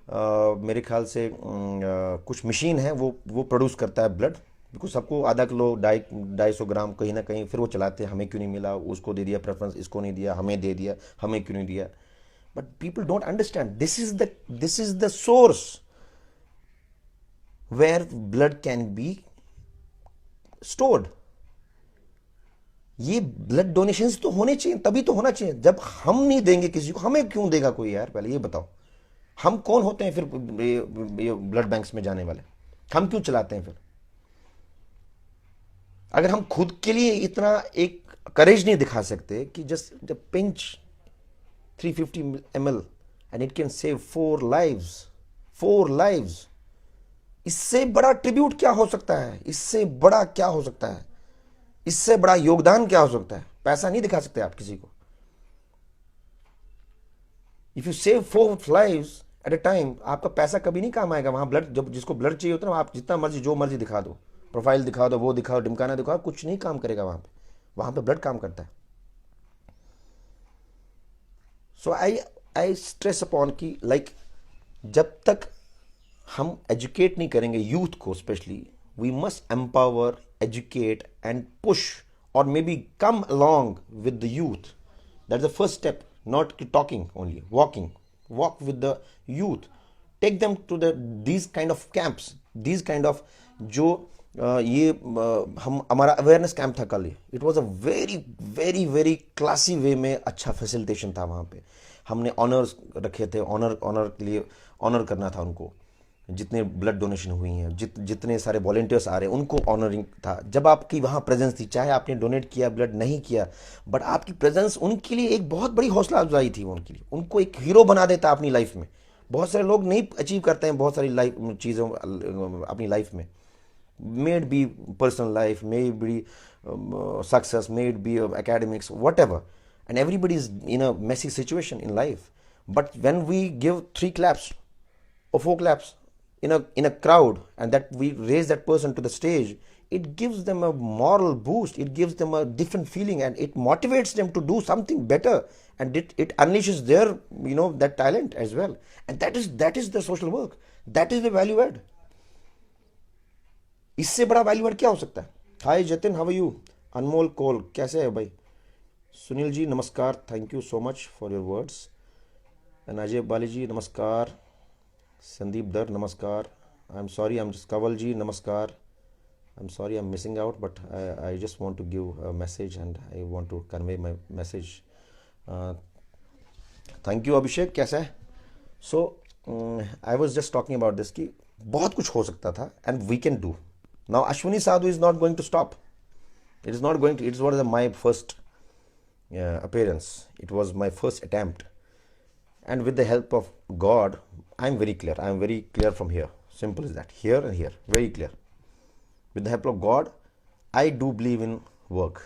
अ, मेरे ख्याल से अम, अ, कुछ मशीन है, वो वो प्रोड्यूस करता है ब्लड, बिकॉज सबको आधा किलो, ढाई ढाई सौ ग्राम कहीं ना कहीं, फिर वो चलाते हैं, हमें क्यों नहीं मिला, उसको दे दिया प्रेफरेंस, इसको नहीं दिया, हमें दे दिया, हमें क्यों नहीं दिया. But people don't understand, this is the this is the source where blood can be stored. ये ब्लड डोनेशन तो होने चाहिए, तभी तो होना चाहिए. जब हम नहीं देंगे किसी को, हमें क्यों देगा कोई यार? पहले ये बताओ, हम कौन होते हैं फिर ये, ये ब्लड बैंक्स में जाने वाले? हम क्यों चलाते हैं फिर? अगर हम खुद के लिए इतना एक करेज नहीं दिखा सकते कि just a pinch, three fifty ml, and it can save four lives. Four lives. इससे बड़ा ट्रिब्यूट क्या हो सकता है? इससे बड़ा क्या हो सकता है? इससे बड़ा योगदान क्या हो सकता है? पैसा नहीं दिखा सकते आप किसी को. If you save four lives at a time, आपका पैसा कभी नहीं काम आएगा. वहाँ ब्लड, जब जिसको ब्लड चाहिए होता है ना, आप जितना मर्जी, जो मर्जी दिखा दो, प्रोफाइल दिखा दो, वो दिखाओ, ढिमकाना दिखाओ, कुछ नहीं काम करेगा वहाँ पे. वहाँ पे ब्लड काम करता है. So I I stress upon कि लाइक, जब तक हम एजुकेट नहीं करेंगे यूथ को, specially, we must empower, educate and push, or maybe come along with the youth. That's the first step. Not talking only, walking. Walk with the youth. Take them to the these kind of camps, these kind of जो अ, ये अ, हम हमारा awareness camp था कल ही. It was a very very very classy way में अच्छा facilitation था वहाँ पे. हमने ऑनर्स रखे थे, ऑनर ऑनर के लिए ऑनर करना था उनको. जितने ब्लड डोनेशन हुई हैं, जित जितने सारे वॉलंटियर्स आ रहे हैं, उनको ऑनरिंग था. जब आपकी वहाँ प्रेजेंस थी, चाहे आपने डोनेट किया, ब्लड नहीं किया, बट आपकी प्रेजेंस उनके लिए एक बहुत बड़ी हौसला अफजाई थी. उनके लिए, उनको एक हीरो बना देता अपनी लाइफ में. बहुत सारे लोग नहीं अचीव करते हैं बहुत सारी लाइफ चीज़ों अपनी लाइफ में, may it be personal life, may it be success, may it be academics, whatever. And everybody is in a messy situation in life. But when we give three claps or four claps in a in a crowd, and that we raise that person to the stage, it gives them a moral boost, it gives them a different feeling, and it motivates them to do something better, and it, it unleashes their, you know, that talent as well. And that is that is the social work, that is the value add. इससे बड़ा value add क्या हो सकता है? Hi Jatin, how are you? अनमोल कौल, कैसे है भाई? सुनील जी नमस्कार, thank you so much for your words. And Ajay बाली जी नमस्कार. संदीप दर नमस्कार. I'm sorry, I'm just, Kanwal जी नमस्कार. I'm sorry, I'm missing out, but I, I just want to give a message and I want to convey my message. Uh, thank you, अभिषेक, कैसा है? So I was just talking about this कि बहुत कुछ हो सकता था, and we can do. Now Ashwini Sadhu is not going to stop. It is not going to, it was my first uh, appearance. It was my first attempt. And with the help of God, I am very clear. I am very clear from here. Simple as that. Here and here. Very clear. With the help of God, I do believe in work.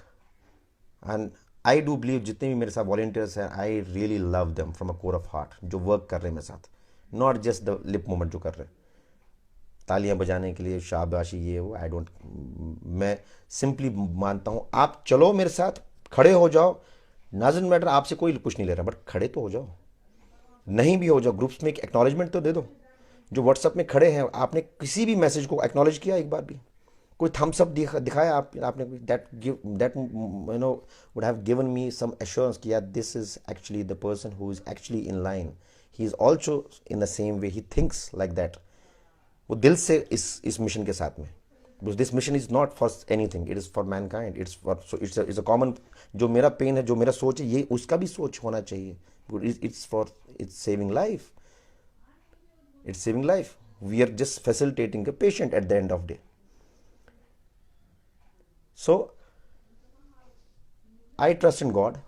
And I do believe जितने भी मेरे साथ volunteers हैं, I really love them from a core of heart, जो work कर रहे हैं मेरे साथ, not just the lip movement जो कर रहे हैं, तालियां बजाने के लिए, शाबाशी, ये वो, आई डोंट. मैं सिंपली मानता हूँ, आप चलो मेरे साथ, खड़े हो जाओ, डजेंट मैटर, आपसे कोई कुछ नहीं ले रहा, बट खड़े तो हो जाओ. नहीं भी हो जाओ, ग्रुप्स में एक एक्नॉलेजमेंट तो दे दो. जो व्हाट्सएप में खड़े हैं, आपने किसी भी मैसेज को एक्नॉलेज किया एक बार भी? कोई थम्स अप दिखा, दिखाया आप, आपने? That give that, you know, would have given me some assurance कि यार, this is actually the person who is actually in line, he is also in the same way, he thinks like that. वो दिल से इस इस mission के साथ में, because this mission is not for anything, it is for mankind, it's for, so it's a, it's a common. जो मेरा पेन है, जो मेरा सोच है, ये उसका भी सोच होना चाहिए. It's for, it's saving life. It's saving life. We are just facilitating a patient at the end of day. So I trust in God.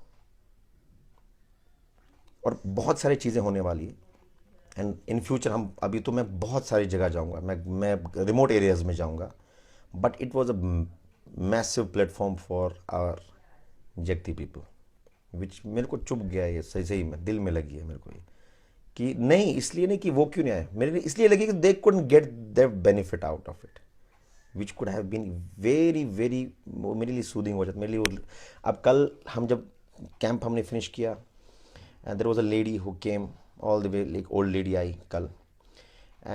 और बहुत सारी चीज़ें होने वाली है, and in future हम, अभी तो मैं बहुत सारी जगह जाऊंगा, मैं मैं रिमोट एरियाज में जाऊंगा, but it was a massive platform for our Jagti people, which मेरे को चुभ गया ये, सही सही में दिल में लगी है मेरे को ये, कि नहीं, इसलिए नहीं कि वो क्यों नहीं आए, मेरे लिए इसलिए लगी कि they couldn't get the benefit out of it, which could have been very very, वो मेरे लिए सूदिंग हो जाता मेरे लिए। अब कल हम जब कैंप हमने फिनिश किया, and there was a lady who came all the way, like old lady आई कल,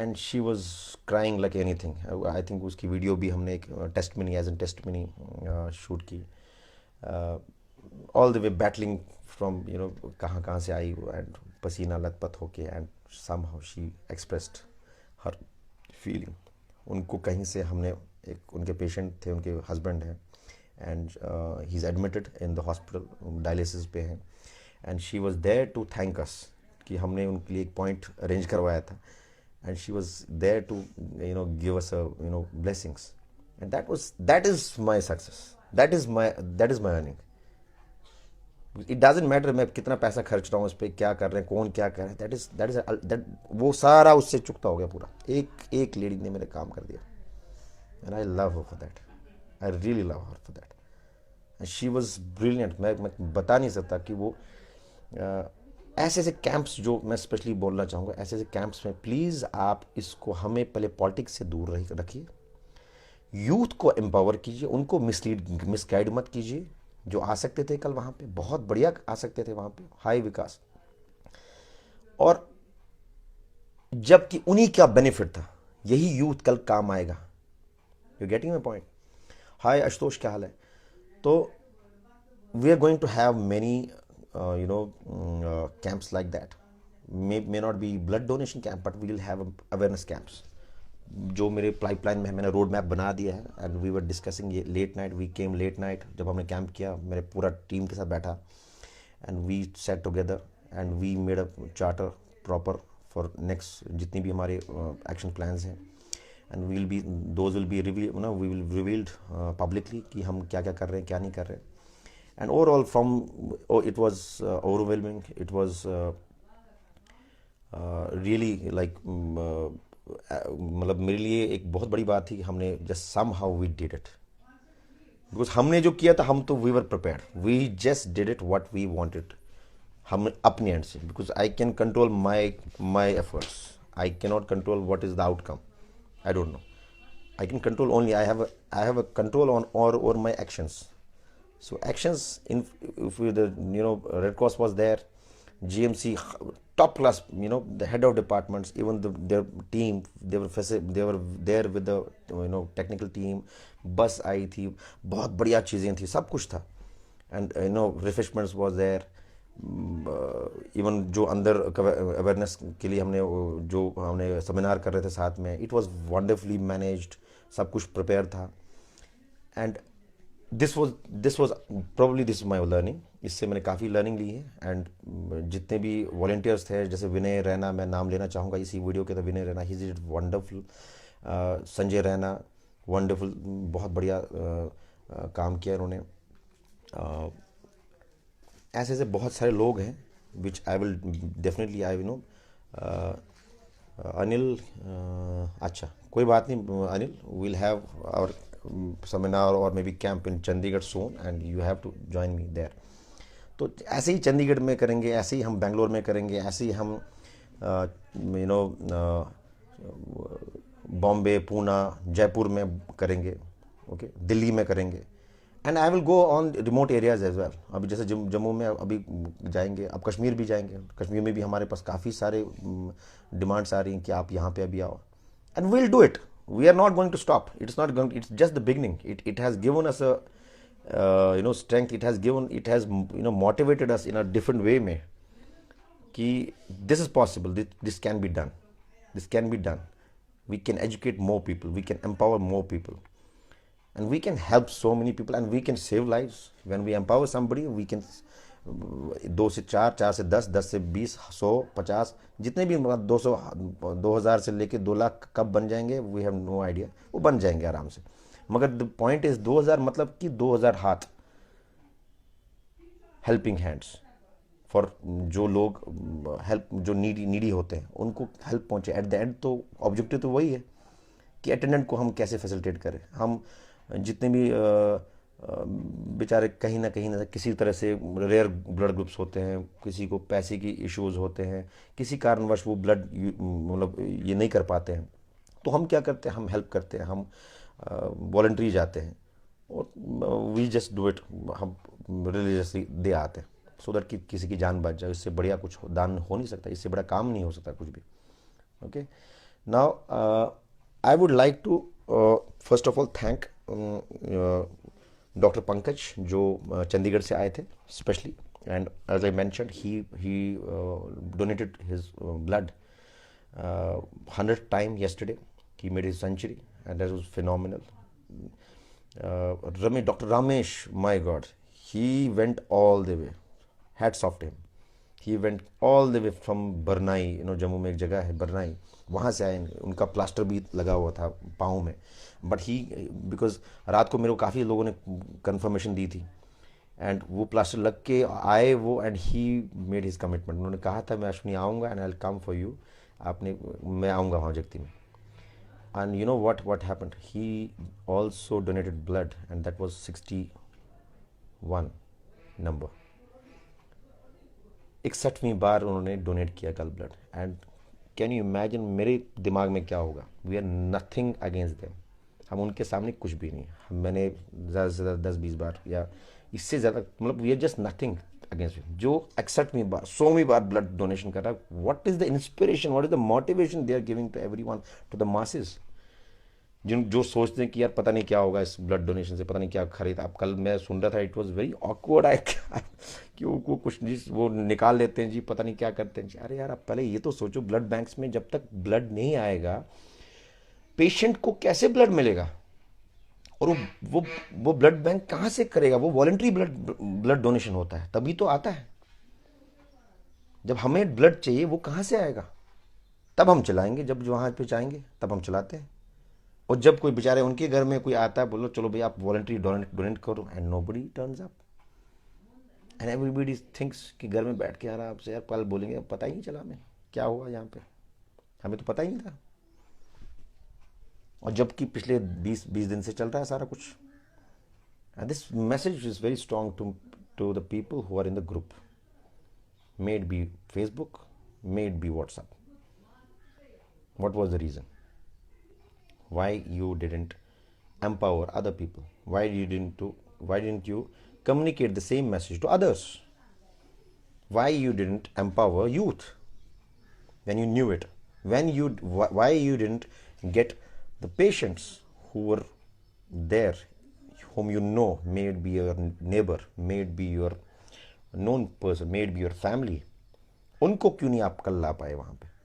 and she was crying like anything. I think उसकी वीडियो भी हमने एक testimony, as an testimony shoot की, all the way battling from, you know, कहाँ कहाँ से आई, and पसीना लथपथ होके, and somehow she expressed her feeling. उनको कहीं से हमने, एक उनके पेशेंट थे, उनके हस्बैंड हैं, and he is admitted in the hospital, dialysis पे हैं, and she was there to thank us कि हमने उनके लिए एक पॉइंट अरेंज करवाया था, and she was there to, you know, give us a, you know, blessings, and that was, that is my success, that is my, that is my earning. It doesn't matter मैं कितना पैसा खर्च रहा हूँ उस पर, क्या कर रहे हैं, कौन क्या कर रहा है, that is, that is that, वो सारा उससे चुकता हो गया पूरा। एक एक लेडी ने मेरे काम कर दिया, and I love her for that. I really love her for that. And she was brilliant. मैं मैं बता नहीं सकता कि वो, ऐसे ऐसे कैंप्स, जो मैं स्पेशली बोलना चाहूँगा, ऐसे ऐसे कैंप्स में प्लीज़ आप इसको, हमें पहले पॉलिटिक्स से दूर रखिए, यूथ को एम्पावर कीजिए, उनको मिसलीड, मिसगाइड मत कीजिए। जो आ सकते थे कल वहाँ पे, बहुत बढ़िया आ सकते थे वहाँ पे। हाय विकास। और जबकि उन्हीं का बेनिफिट था, यही यूथ कल काम आएगा। You getting my point? हाय आशुतोष, क्या हाल है? तो we are going to have many, you know, camps like that. May not be blood donation camp, but we will have awareness camps. जो मेरे पाइपलाइन में है, मैंने रोड मैप बना दिया है, and we were discussing ये late night, we came late night. जब हमने कैंप किया, मेरे पूरा टीम के साथ बैठा, and we sat together and we made a charter proper for next जितनी भी हमारे एक्शन प्लान्स हैं, and we will be, those will be reveal, you know, we will revealed publicly कि हम क्या क्या कर रहे हैं, क्या नहीं कर रहे हैं. And overall from, oh, it was overwhelming, it was really like, मतलब मेरे लिए एक बहुत बड़ी बात थी कि हमने just somehow we did it. Because हमने जो किया था, हम तो we were prepared, we just did it what we wanted. हम अपने एंड से, because I can control my my efforts, I cannot control what is the outcome. I don't know. I can control only, I have I have a control on or over my actions. So actions in, if the, you know, Red Cross was there, G M C, top class, you know, the head of departments, even the, their team, they were they were there with the, you know, technical team. बस आई थी, बहुत बढ़िया चीज़ें थी, सब कुछ था. And you know, refreshments was there. Even जो अंदर अवेयरनेस के लिए हमने जो हमने सेमिनार कर रहे थे साथ में, it was wonderfully managed. सब कुछ प्रिपेयर था. And this was this was probably this is my learning. इससे मैंने काफ़ी लर्निंग ली है. एंड जितने भी वॉल्टियर्स थे, जैसे विनय रैना, मैं नाम लेना चाहूँगा इसी वीडियो के, तो Vinay Raina, he did wonderful. Sanjay Raina, wonderful, बहुत बढ़िया काम किया इन्होंने. ऐसे ऐसे बहुत सारे लोग हैं which I will definitely, I know, Anil, अच्छा, कोई बात नहीं Anil, we'll have our seminar or maybe camp in Chandigarh soon and you have to join me there. तो ऐसे ही चंडीगढ़ में करेंगे, ऐसे ही हम बेंगलोर में करेंगे, ऐसे ही हम, यू नो, बॉम्बे, पूना, जयपुर में करेंगे, ओके, दिल्ली में करेंगे. And I will go on remote areas as well. अभी जैसे जम, जम्मू में अभी जाएंगे, अब कश्मीर भी जाएंगे. कश्मीर में भी हमारे पास काफ़ी सारे डिमांड्स आ रही हैं कि आप यहाँ पे अभी आओ. And we'll do it. We are not going to stop. It's not going, it's just the beginning. It it has given us a, you know, strength. It has given, it has, you know, motivated us in a different way में कि this is possible, this can be done, this can be done. We can educate more people, we can empower more people, and we can help so many people, and we can save lives. When we empower somebody, we can दो से चार, चार से दस, दस से बीस, सौ, पचास, जितने भी, मतलब, दो सौ, दो हज़ार से लेके दो लाख कब बन जाएंगे, वी हैव नो आइडिया। वो बन जाएंगे आराम से। मगर द पॉइंट इज, दो हज़ार मतलब कि दो हज़ार हाथ, हेल्पिंग हैंड्स फॉर जो लोग हेल्प, जो नीडी नीडी होते हैं, उनको हेल्प पहुंचे। एट द एंड तो ऑब्जेक्टिव तो वही है कि अटेंडेंट को हम कैसे फैसिलिटेट करें। हम जितने भी अ, अ, बेचारे कहीं ना कहीं ना किसी तरह से रेयर ब्लड ग्रुप्स होते हैं, किसी को पैसे की इश्यूज होते हैं, किसी कारणवश वो ब्लड, मतलब, ये नहीं कर पाते हैं, तो हम क्या करते हैं? हम हेल्प करते हैं, हम वॉलंटरी जाते हैं, और वी जस्ट डू इट, हम रिलीजियसली दे आते हैं, सो दैट कि किसी की जान बच जाए। इससे बढ़िया कुछ दान हो नहीं सकता, इससे बड़ा काम नहीं हो सकता कुछ भी। Okay, now I would like to first of all thank doctor Pankaj, जो अ, चंडीगढ़ से आए थे specially. And as I mentioned, he he donated his blood hundred time yesterday. He made his century, and that was phenomenal. Rame, Dr. Ramesh, my God, he went all the way. Hats off to him. He went all the way from Barnai, you know, Jammu में एक जगह है बरनाई, वहाँ से आए। उनका plaster भी लगा हुआ था पाँव में, बट ही, बिकॉज रात को मेरे को काफ़ी लोगों ने कन्फर्मेशन दी थी, एंड वो प्लास्टर लग के आए वो, and he made his commitment. उन्होंने कहा था, "मैं अश्विनी आऊँगा and I will come for you." आपने, मैं आऊँगा वहाँ जगती में। And you know what what happened? He also donated blood, and that was sixty one number. इकसठवीं बार उन्होंने डोनेट किया गल blood. And can you imagine मेरे दिमाग में क्या होगा? We are nothing against them. हम उनके सामने कुछ भी नहीं। हम, मैंने ज़्यादा से ज़्यादा दस बीस बार या इससे ज़्यादा, मतलब, we are just nothing against them. जो इकसठवीं बार, सौवीं बार ब्लड डोनेशन कर रहा है, what is the inspiration, what is the motivation they are giving to everyone, to the masses? जिन, जो सोचते हैं कि यार पता नहीं क्या होगा इस ब्लड डोनेशन से, पता नहीं क्या खरीद। अब कल मैं सुन रहा था, it was very awkward, I कि वो, वो कुछ चीज वो निकाल लेते हैं जी, पता नहीं क्या करते हैं जी। अरे यार, आप पहले ये तो सोचो, ब्लड बैंक्स में जब तक ब्लड नहीं आएगा, पेशेंट को कैसे ब्लड मिलेगा? और वो वो वो ब्लड बैंक कहाँ से करेगा? वो वॉलंटरी ब्लड ब्लड डोनेशन होता है, तभी तो आता है। जब हमें ब्लड चाहिए, वो कहाँ से आएगा? तब हम चलाएंगे, जब वहाँ पे जाएंगे तब हम चलाते हैं। और जब कोई बेचारे उनके घर में कोई आता है, बोलो, "चलो भाई, आप वॉलंटरी डोनेट डोनेट करो," and nobody turns up, and everybody thinks कि घर में बैठ के आराम से, यार, कल बोलेंगे, "पता ही नहीं चला हमें क्या हुआ यहाँ पे, हमें तो पता ही नहीं था।" और जबकि पिछले बीस बीस दिन से चल रहा है सारा कुछ। And this message is very strong to to the people who are in the group, may it be Facebook, may it be WhatsApp. What was the reason? Why you didn't empower other people? Why you didn't do, why didn't you communicate the same message to others? Why you didn't empower youth when you knew it? When you wh- why you didn't get the patients who were there, whom you know, may it be your neighbor, may it be your known person, may it be your family, उनको क्यों नहीं आप कल ला पाए वहाँ पे?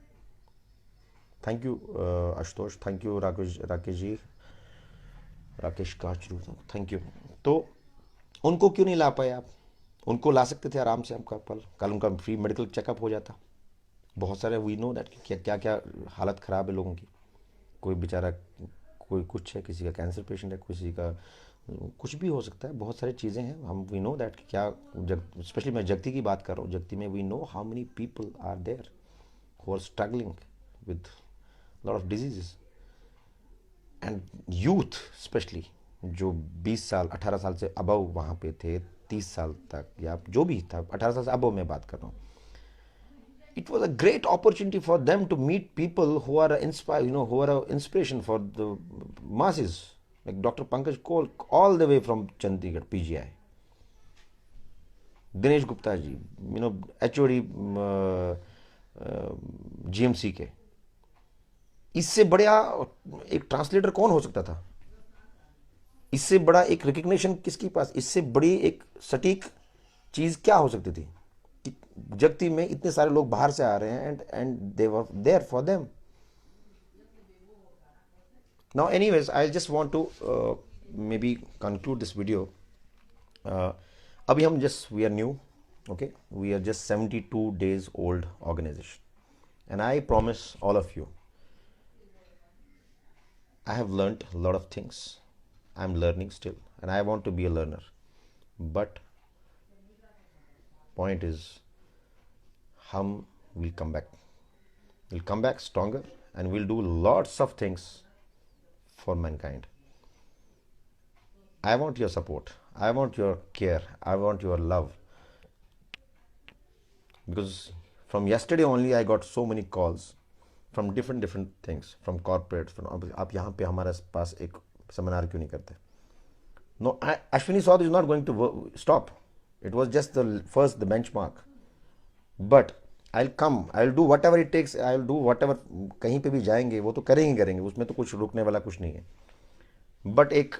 Thank you Ashutosh, thank you Rakesh, Rakesh ji, Rakesh Kachru, thank you. तो उनको क्यों नहीं ला पाए आप? उनको ला सकते थे आराम से, आपका कल कल उनका फ्री मेडिकल चेकअप हो जाता। बहुत सारे, वी नो दैट कि क्या क्या क्या हालत ख़राब है लोगों की। कोई बेचारा, कोई कुछ है, किसी का कैंसर पेशेंट है, किसी का कुछ भी हो सकता है। बहुत सारी चीज़ें हैं, हम, वी नो दैट कि क्या, जब स्पेशली मैं जगती की बात कर रहा हूँ, जगती में we know how many people are there who are struggling with lot of diseases and youth specially, जो बीस साल, अठारह साल से अबव वहाँ पे थे, तीस साल तक, या जो भी था, अठारह साल से अबव मैं बात कर रहा हूँ। It was a great opportunity for them to meet people who are inspire, you know, who are a inspiration for the masses, like Doctor Pankaj Kaul, all the way from Chandigarh P G I, Dinesh Gupta ji, you know, HOD GMC के। इससे बढ़िया एक translator कौन हो सकता था? इससे बड़ा एक रिकग्निशन किसके पास? इससे बड़ी एक सटीक चीज क्या हो सकती थी कि जगती में इतने सारे लोग बाहर से आ रहे हैं, and and they were there for them. Now, anyways, I just want to maybe conclude this video. अभी हम, just we are new, Okay, we are just seventy-two days old organization, and I promise all of you, I have learned a lot of things. I'm learning still, and I want to be a learner. But point is, हम will come back. We'll come back stronger, and we'll do lots of things for mankind. I want your support. I want your care. I want your love. Because from yesterday only, I got so many calls from different different things, from corporates, from आप, आप यहाँ पे हमारे पास एक seminar क्यों नहीं करते? No, I, Ashwini Saud is not going to stop. It was just the first, the benchmark. But I'll come, I'll do whatever it takes, I'll do whatever. कहीं पे भी जाएंगे, वो तो करेंगे करेंगे, उसमें तो कुछ रुकने वाला कुछ नहीं है. बट एक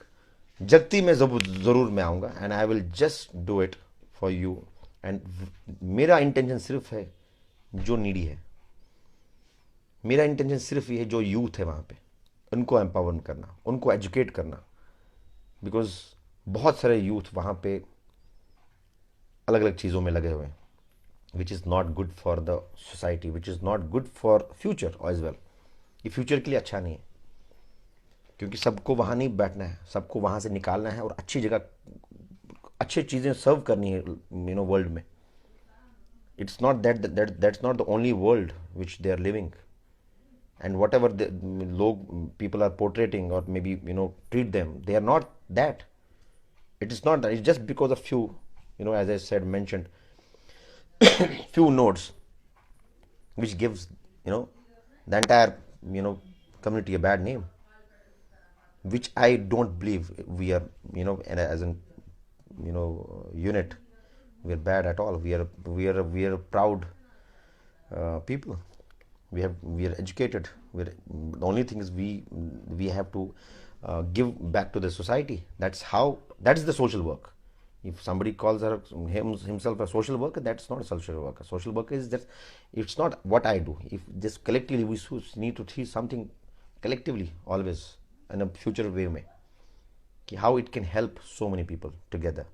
जगती में जरूर मैं आऊँगा, and I will just do it for you. And मेरा इंटेंशन सिर्फ है जो नीडी है. मेरा इंटेंशन सिर्फ ये है, जो यूथ है वहाँ पे, उनको एम्पावर करना, उनको एजुकेट करना. बिकॉज बहुत सारे यूथ वहाँ पे अलग अलग चीज़ों में लगे हुए हैं, which is not good for the society, which is not good for future as well. ये फ्यूचर के लिए अच्छा नहीं है, क्योंकि सबको वहाँ नहीं बैठना है, सबको वहाँ से निकालना है और अच्छी जगह अच्छी चीज़ें सर्व करनी है, यू नो, वर्ल्ड में. It's not that, that that's not the only world which they are living. And whatever the लोग, people are portraying or maybe, you know, treat them, they are not that. It is not that. It's just because of few, you know, as I said, mentioned, few nodes, which gives, you know, the entire, you know, community a bad name, which I don't believe we are, you know, and as an, you know, unit, we are bad at all. We are we are we are proud uh, people. We have we are educated. We're, the only thing is we we have to uh, give back to the society. That's how, that's the social work. If somebody calls her him, himself a social worker, that's not a social worker. Social worker is that, it's not what I do. If this collectively, we should need to see something collectively always in a future way में, कि how it can help so many people together.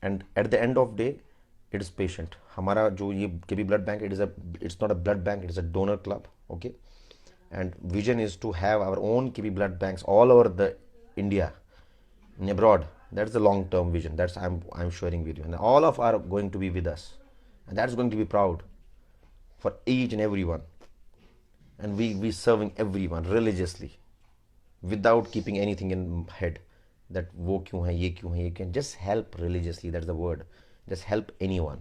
And at the end of day, it is patient. हमारा जो ये KB blood bank, it is a, it's not a blood bank, it is a donor club. Okay, and vision is to have our own KB blood banks all over the India and abroad. That's the long term vision. That's I'm I'm sharing with you, and all of are going to be with us, and that's going to be proud for each and everyone. And we we serving everyone religiously, without keeping anything in head, that वो क्यों है, ये क्यों है, ये क्यों. Just help religiously. That's the word. Just help anyone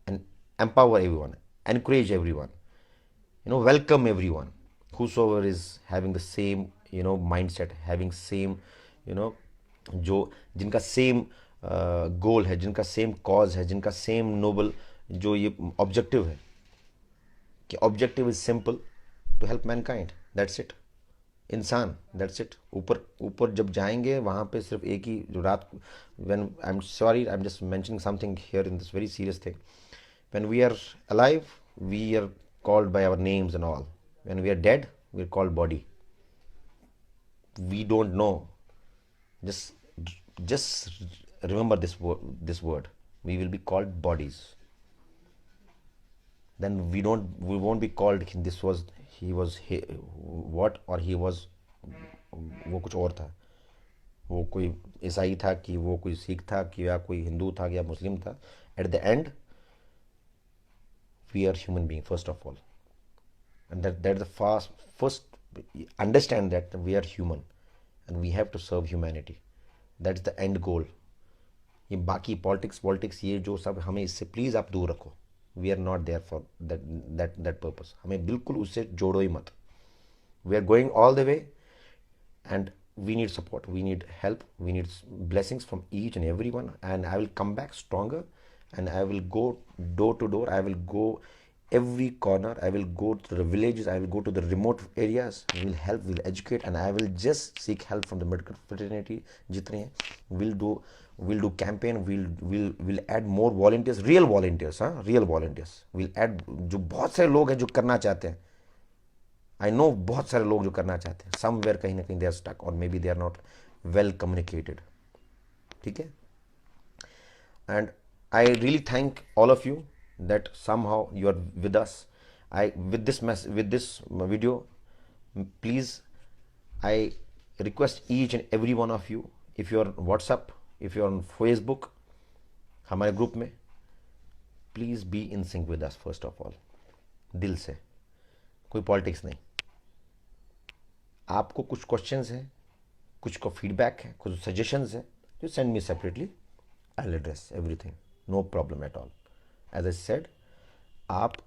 and empower everyone, encourage everyone, you know, welcome everyone, whosoever is having the same, you know, mindset, having same, you know, जो जिनका सेम गोल है, जिनका same cause है, जिनका same Nobel जो ये objective है, कि objective is simple, to help mankind. That's it. इंसान, that's it. ऊपर ऊपर जब जाएंगे, वहाँ पे सिर्फ एक ही, जो रात, when I'm sorry, I'm just mentioning something here in this very serious thing. When we are alive, we are called by our names and all. When we are dead, we are called body. We don't know. Just just remember this word. This word, we will be called bodies. Then we don't we won't be called कि this was, he was he, what, or he was, वो कुछ और था, वो कोई ईसाई था कि वो कोई सिख था कि या कोई हिंदू था या मुस्लिम था. At the end, we are human being first of all, and that that the first first understand that we are human and we have to serve humanity. That's the end goal. ये बाकी politics politics ये जो सब, हमें इससे please आप दूर रखो. We are not there for that that that purpose. हमें बिल्कुल उससे जोड़ो ही मत. We are going all the way, and we need support, we need help, we need blessings from each and everyone, and I will come back stronger, and I will go door to door, I will go every corner, I will go to the villages, I will go to the remote areas, we'll help, we'll educate, and I will just seek help from the medical fraternity. जितने हैं, we'll do we'll do campaign, we'll we'll we'll add more volunteers, real volunteers, हाँ, real volunteers. We'll add, जो बहुत सारे लोग हैं जो करना चाहते हैं. I know बहुत सारे लोग जो करना चाहते हैं, somewhere कहीं ना कहीं they are stuck or maybe they are not well communicated. ठीक है, and I really thank all of you that somehow you are with us. I with this mess with this video, please, I request each and every one of you, if you are on WhatsApp, if you are on Facebook, हमारे group में, please be in sync with us first of all. दिल से, कोई politics नहीं। आपको कुछ questions हैं, कुछ को फीडबैक है, कुछ सजेशंस है, you send me separately, I will address everything, no problem at all. As I said, आप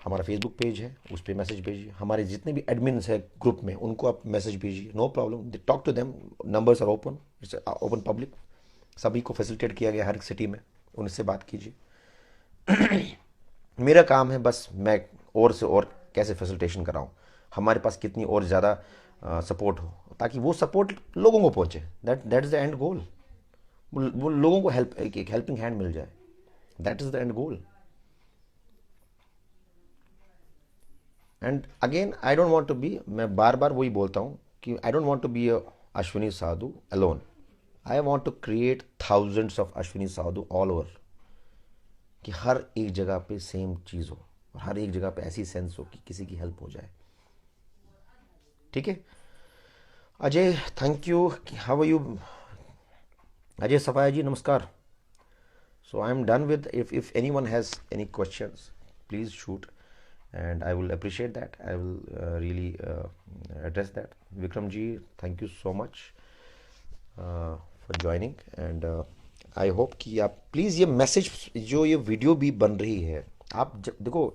हमारा फेसबुक पेज है, उस पर मैसेज भेजिए। हमारे जितने भी एडमिन्स हैं ग्रुप में, उनको आप मैसेज भेजिए, no problem, talk to them, numbers are open, it's open public। सभी को फैसिलिटेट किया गया हर एक सिटी में, उनसे बात कीजिए। मेरा काम है बस मैं और से और कैसे फैसिलिटेशन कराऊं, हमारे पास कितनी और ज़्यादा सपोर्ट हो, ताकि वो सपोर्ट लोगों को पहुंचे। That that is the end goal। वो वो लोगों को हेल्प, एक, एक हेल्पिंग हैंड मिल जाए। That is the end goal। And again, I don't want to be, मैं बार बार वही बोलता हूँ कि I don't want to be a Ashwini Sadhu alone. I want to create thousands of Ashwini Sadhu all over, कि हर एक जगह पे same चीज़ हो और हर एक जगह पे ऐसी सेंस हो कि किसी की हेल्प हो जाए। ठीक है, Ajay, thank you. How are you? Ajay सफाया जी, नमस्कार। So I am done with, if if anyone has any questions, please shoot, and I will appreciate that. I will uh, really uh, address that. Vikram ji, thank you so much uh, for joining, and uh, I hope कि आप please ये message, जो ये video भी बन रही है, आप जब देखो,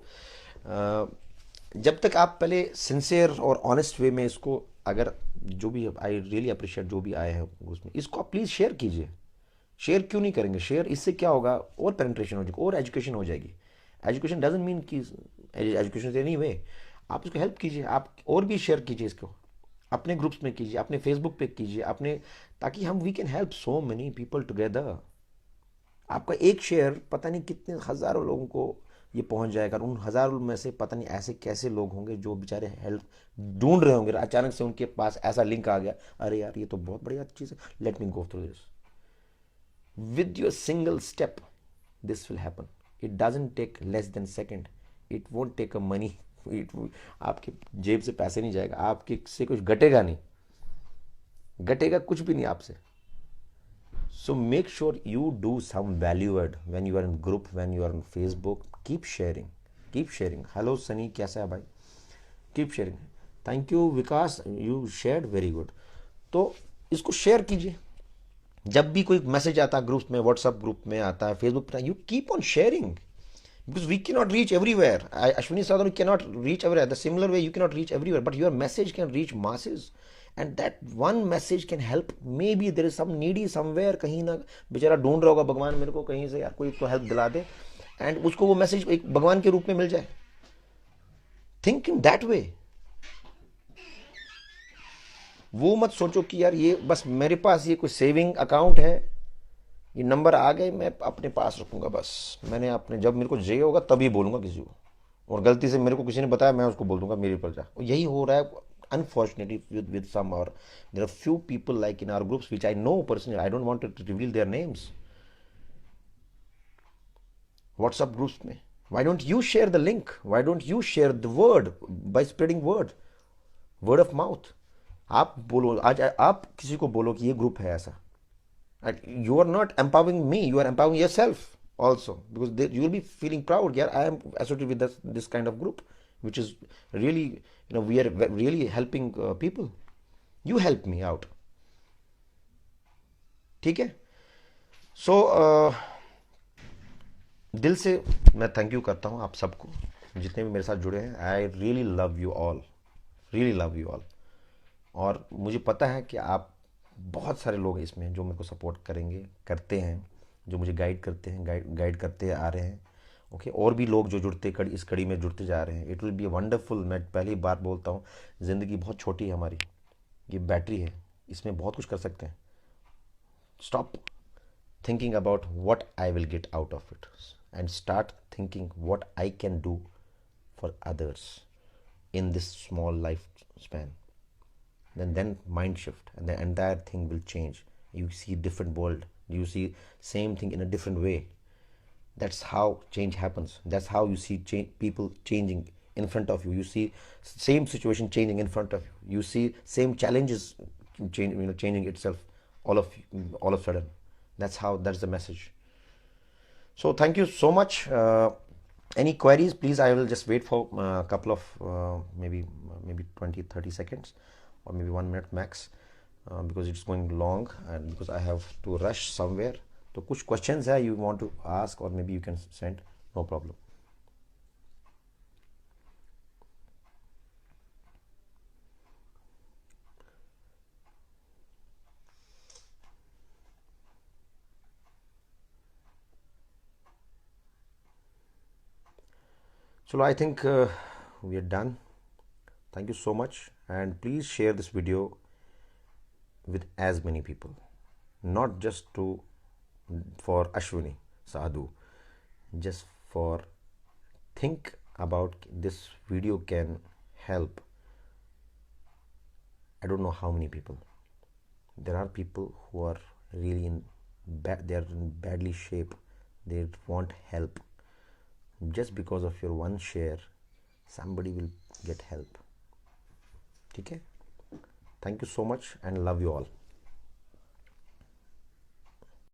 अ, जब तक आप पहले सिंसियर और ऑनेस्ट वे में इसको, अगर जो भी, आई रियली अप्रिशिएट जो भी आए हैं उसमें, इसको आप प्लीज़ शेयर कीजिए। शेयर क्यों नहीं करेंगे? शेयर इससे क्या होगा? और पेनिट्रेशन हो जाएगी, और एजुकेशन हो जाएगी। एजुकेशन डजेंट मीन कि एजुकेशन से नहीं वे, आप इसको हेल्प कीजिए, आप और भी शेयर कीजिए इसको, अपने ग्रुप्स में कीजिए, अपने फेसबुक पे कीजिए, अपने, ताकि हम, we can help so many people together। आपका एक शेयर पता नहीं कितने हज़ारों लोगों को ये पहुंच जाएगा, और उन हज़ारों में से पता नहीं ऐसे कैसे लोग होंगे जो बेचारे हेल्प ढूंढ रहे होंगे, अचानक से उनके पास ऐसा लिंक आ गया, अरे यार, ये तो बहुत बढ़िया चीज़ है, let me go through this। With your single step, this will happen. It doesn't take less than second. It won't take a money. It आपके जेब से पैसे नहीं जाएगा, आपके से कुछ घटेगा नहीं, घटेगा कुछ भी नहीं आपसे। So make sure you do some value add when you are in group, when you are on Facebook. Keep sharing, keep sharing. Hello Sunny, कैसा है भाई? Keep sharing. Thank you Vikas, you shared, very good. तो इसको share कीजिए। जब भी कोई message आता है ग्रुप में, व्हाट्सएप ग्रुप में आता है, फेसबुक पर, you keep on sharing, because we cannot reach everywhere. Ashwini Sadhu cannot reach everywhere. The similar way, you cannot reach everywhere, but your message can reach masses, and that one message can help. Maybe there is some needy somewhere, कहीं ना बेचारा ढूंढ रहा होगा भगवान मेरे को कहीं से, यार कोई तो हेल्प दिला दे, एंड उसको वो मैसेज एक भगवान के रूप में मिल जाए। Think in that way. वो मत सोचो कि यार ये बस मेरे पास ये कोई सेविंग अकाउंट है, ये नंबर आ गए, मैं अपने पास रखूंगा बस। मैंने अपने, जब मेरे को चाहिए होगा तभी बोलूंगा किसी को, और गलती से मेरे को किसी ने बताया, मैं उसको बोल दूंगा मेरे पर जा। और यही हो रहा है unfortunately with with some, or there are few people like in our groups which I know personally, I don't want to reveal their names, WhatsApp groups में। Why don't you share the link? Why don't you share the word by spreading word, word of mouth? आप बोलो, आज आप किसी को बोलो कि ये ग्रुप है ऐसा। You are not empowering me, you are empowering yourself also, because they, you will be feeling proud, यार, I am associated with this, this kind of group, which is really, you know, we are really helping uh, people. You help me out. ठीक है, सो दिल से मैं thank you करता हूँ आप सबको, जितने भी मेरे साथ जुड़े हैं। I really love you all, really love you all. और मुझे पता है कि आप, बहुत सारे लोग हैं इसमें जो मेरे को सपोर्ट करेंगे, करते हैं, जो मुझे गाइड करते हैं, गाइड गाइड करते आ रहे हैं। ओके, और भी लोग जो जुड़ते, कड़ी इस कड़ी में जुड़ते जा रहे हैं। It will be wonderful. मैं पहली बार बोलता हूँ, ज़िंदगी बहुत छोटी है हमारी, ये बैटरी है, इसमें बहुत कुछ कर सकते हैं। Stop thinking about what I will get out of it and start thinking what I can do for others in this small life span. Then then mind shift and the entire thing will change. You see different world, you see same thing in a different way. That's how change happens. That's how you see change, people changing in front of you. You see same situation changing in front of you. You see same challenges change, you know, changing itself all of all of a sudden. That's how, that's the message. So thank you so much. Uh, any queries, please? I will just wait for uh, a couple of uh, maybe maybe twenty, thirty seconds, or maybe one minute max, uh, because it's going long and because I have to rush somewhere. So कुछ questions है you want to ask, or maybe you can send, no problem. So I think uh, we are done. Thank you so much, and please share this video with as many people, not just to for Ashwini Sadhu, just for think about this video can help I don't know how many people. There are people who are really in bad, they are in badly shape. They want help. Just because of your one share, somebody will get help. ठीक है? Thank you so much and love you all.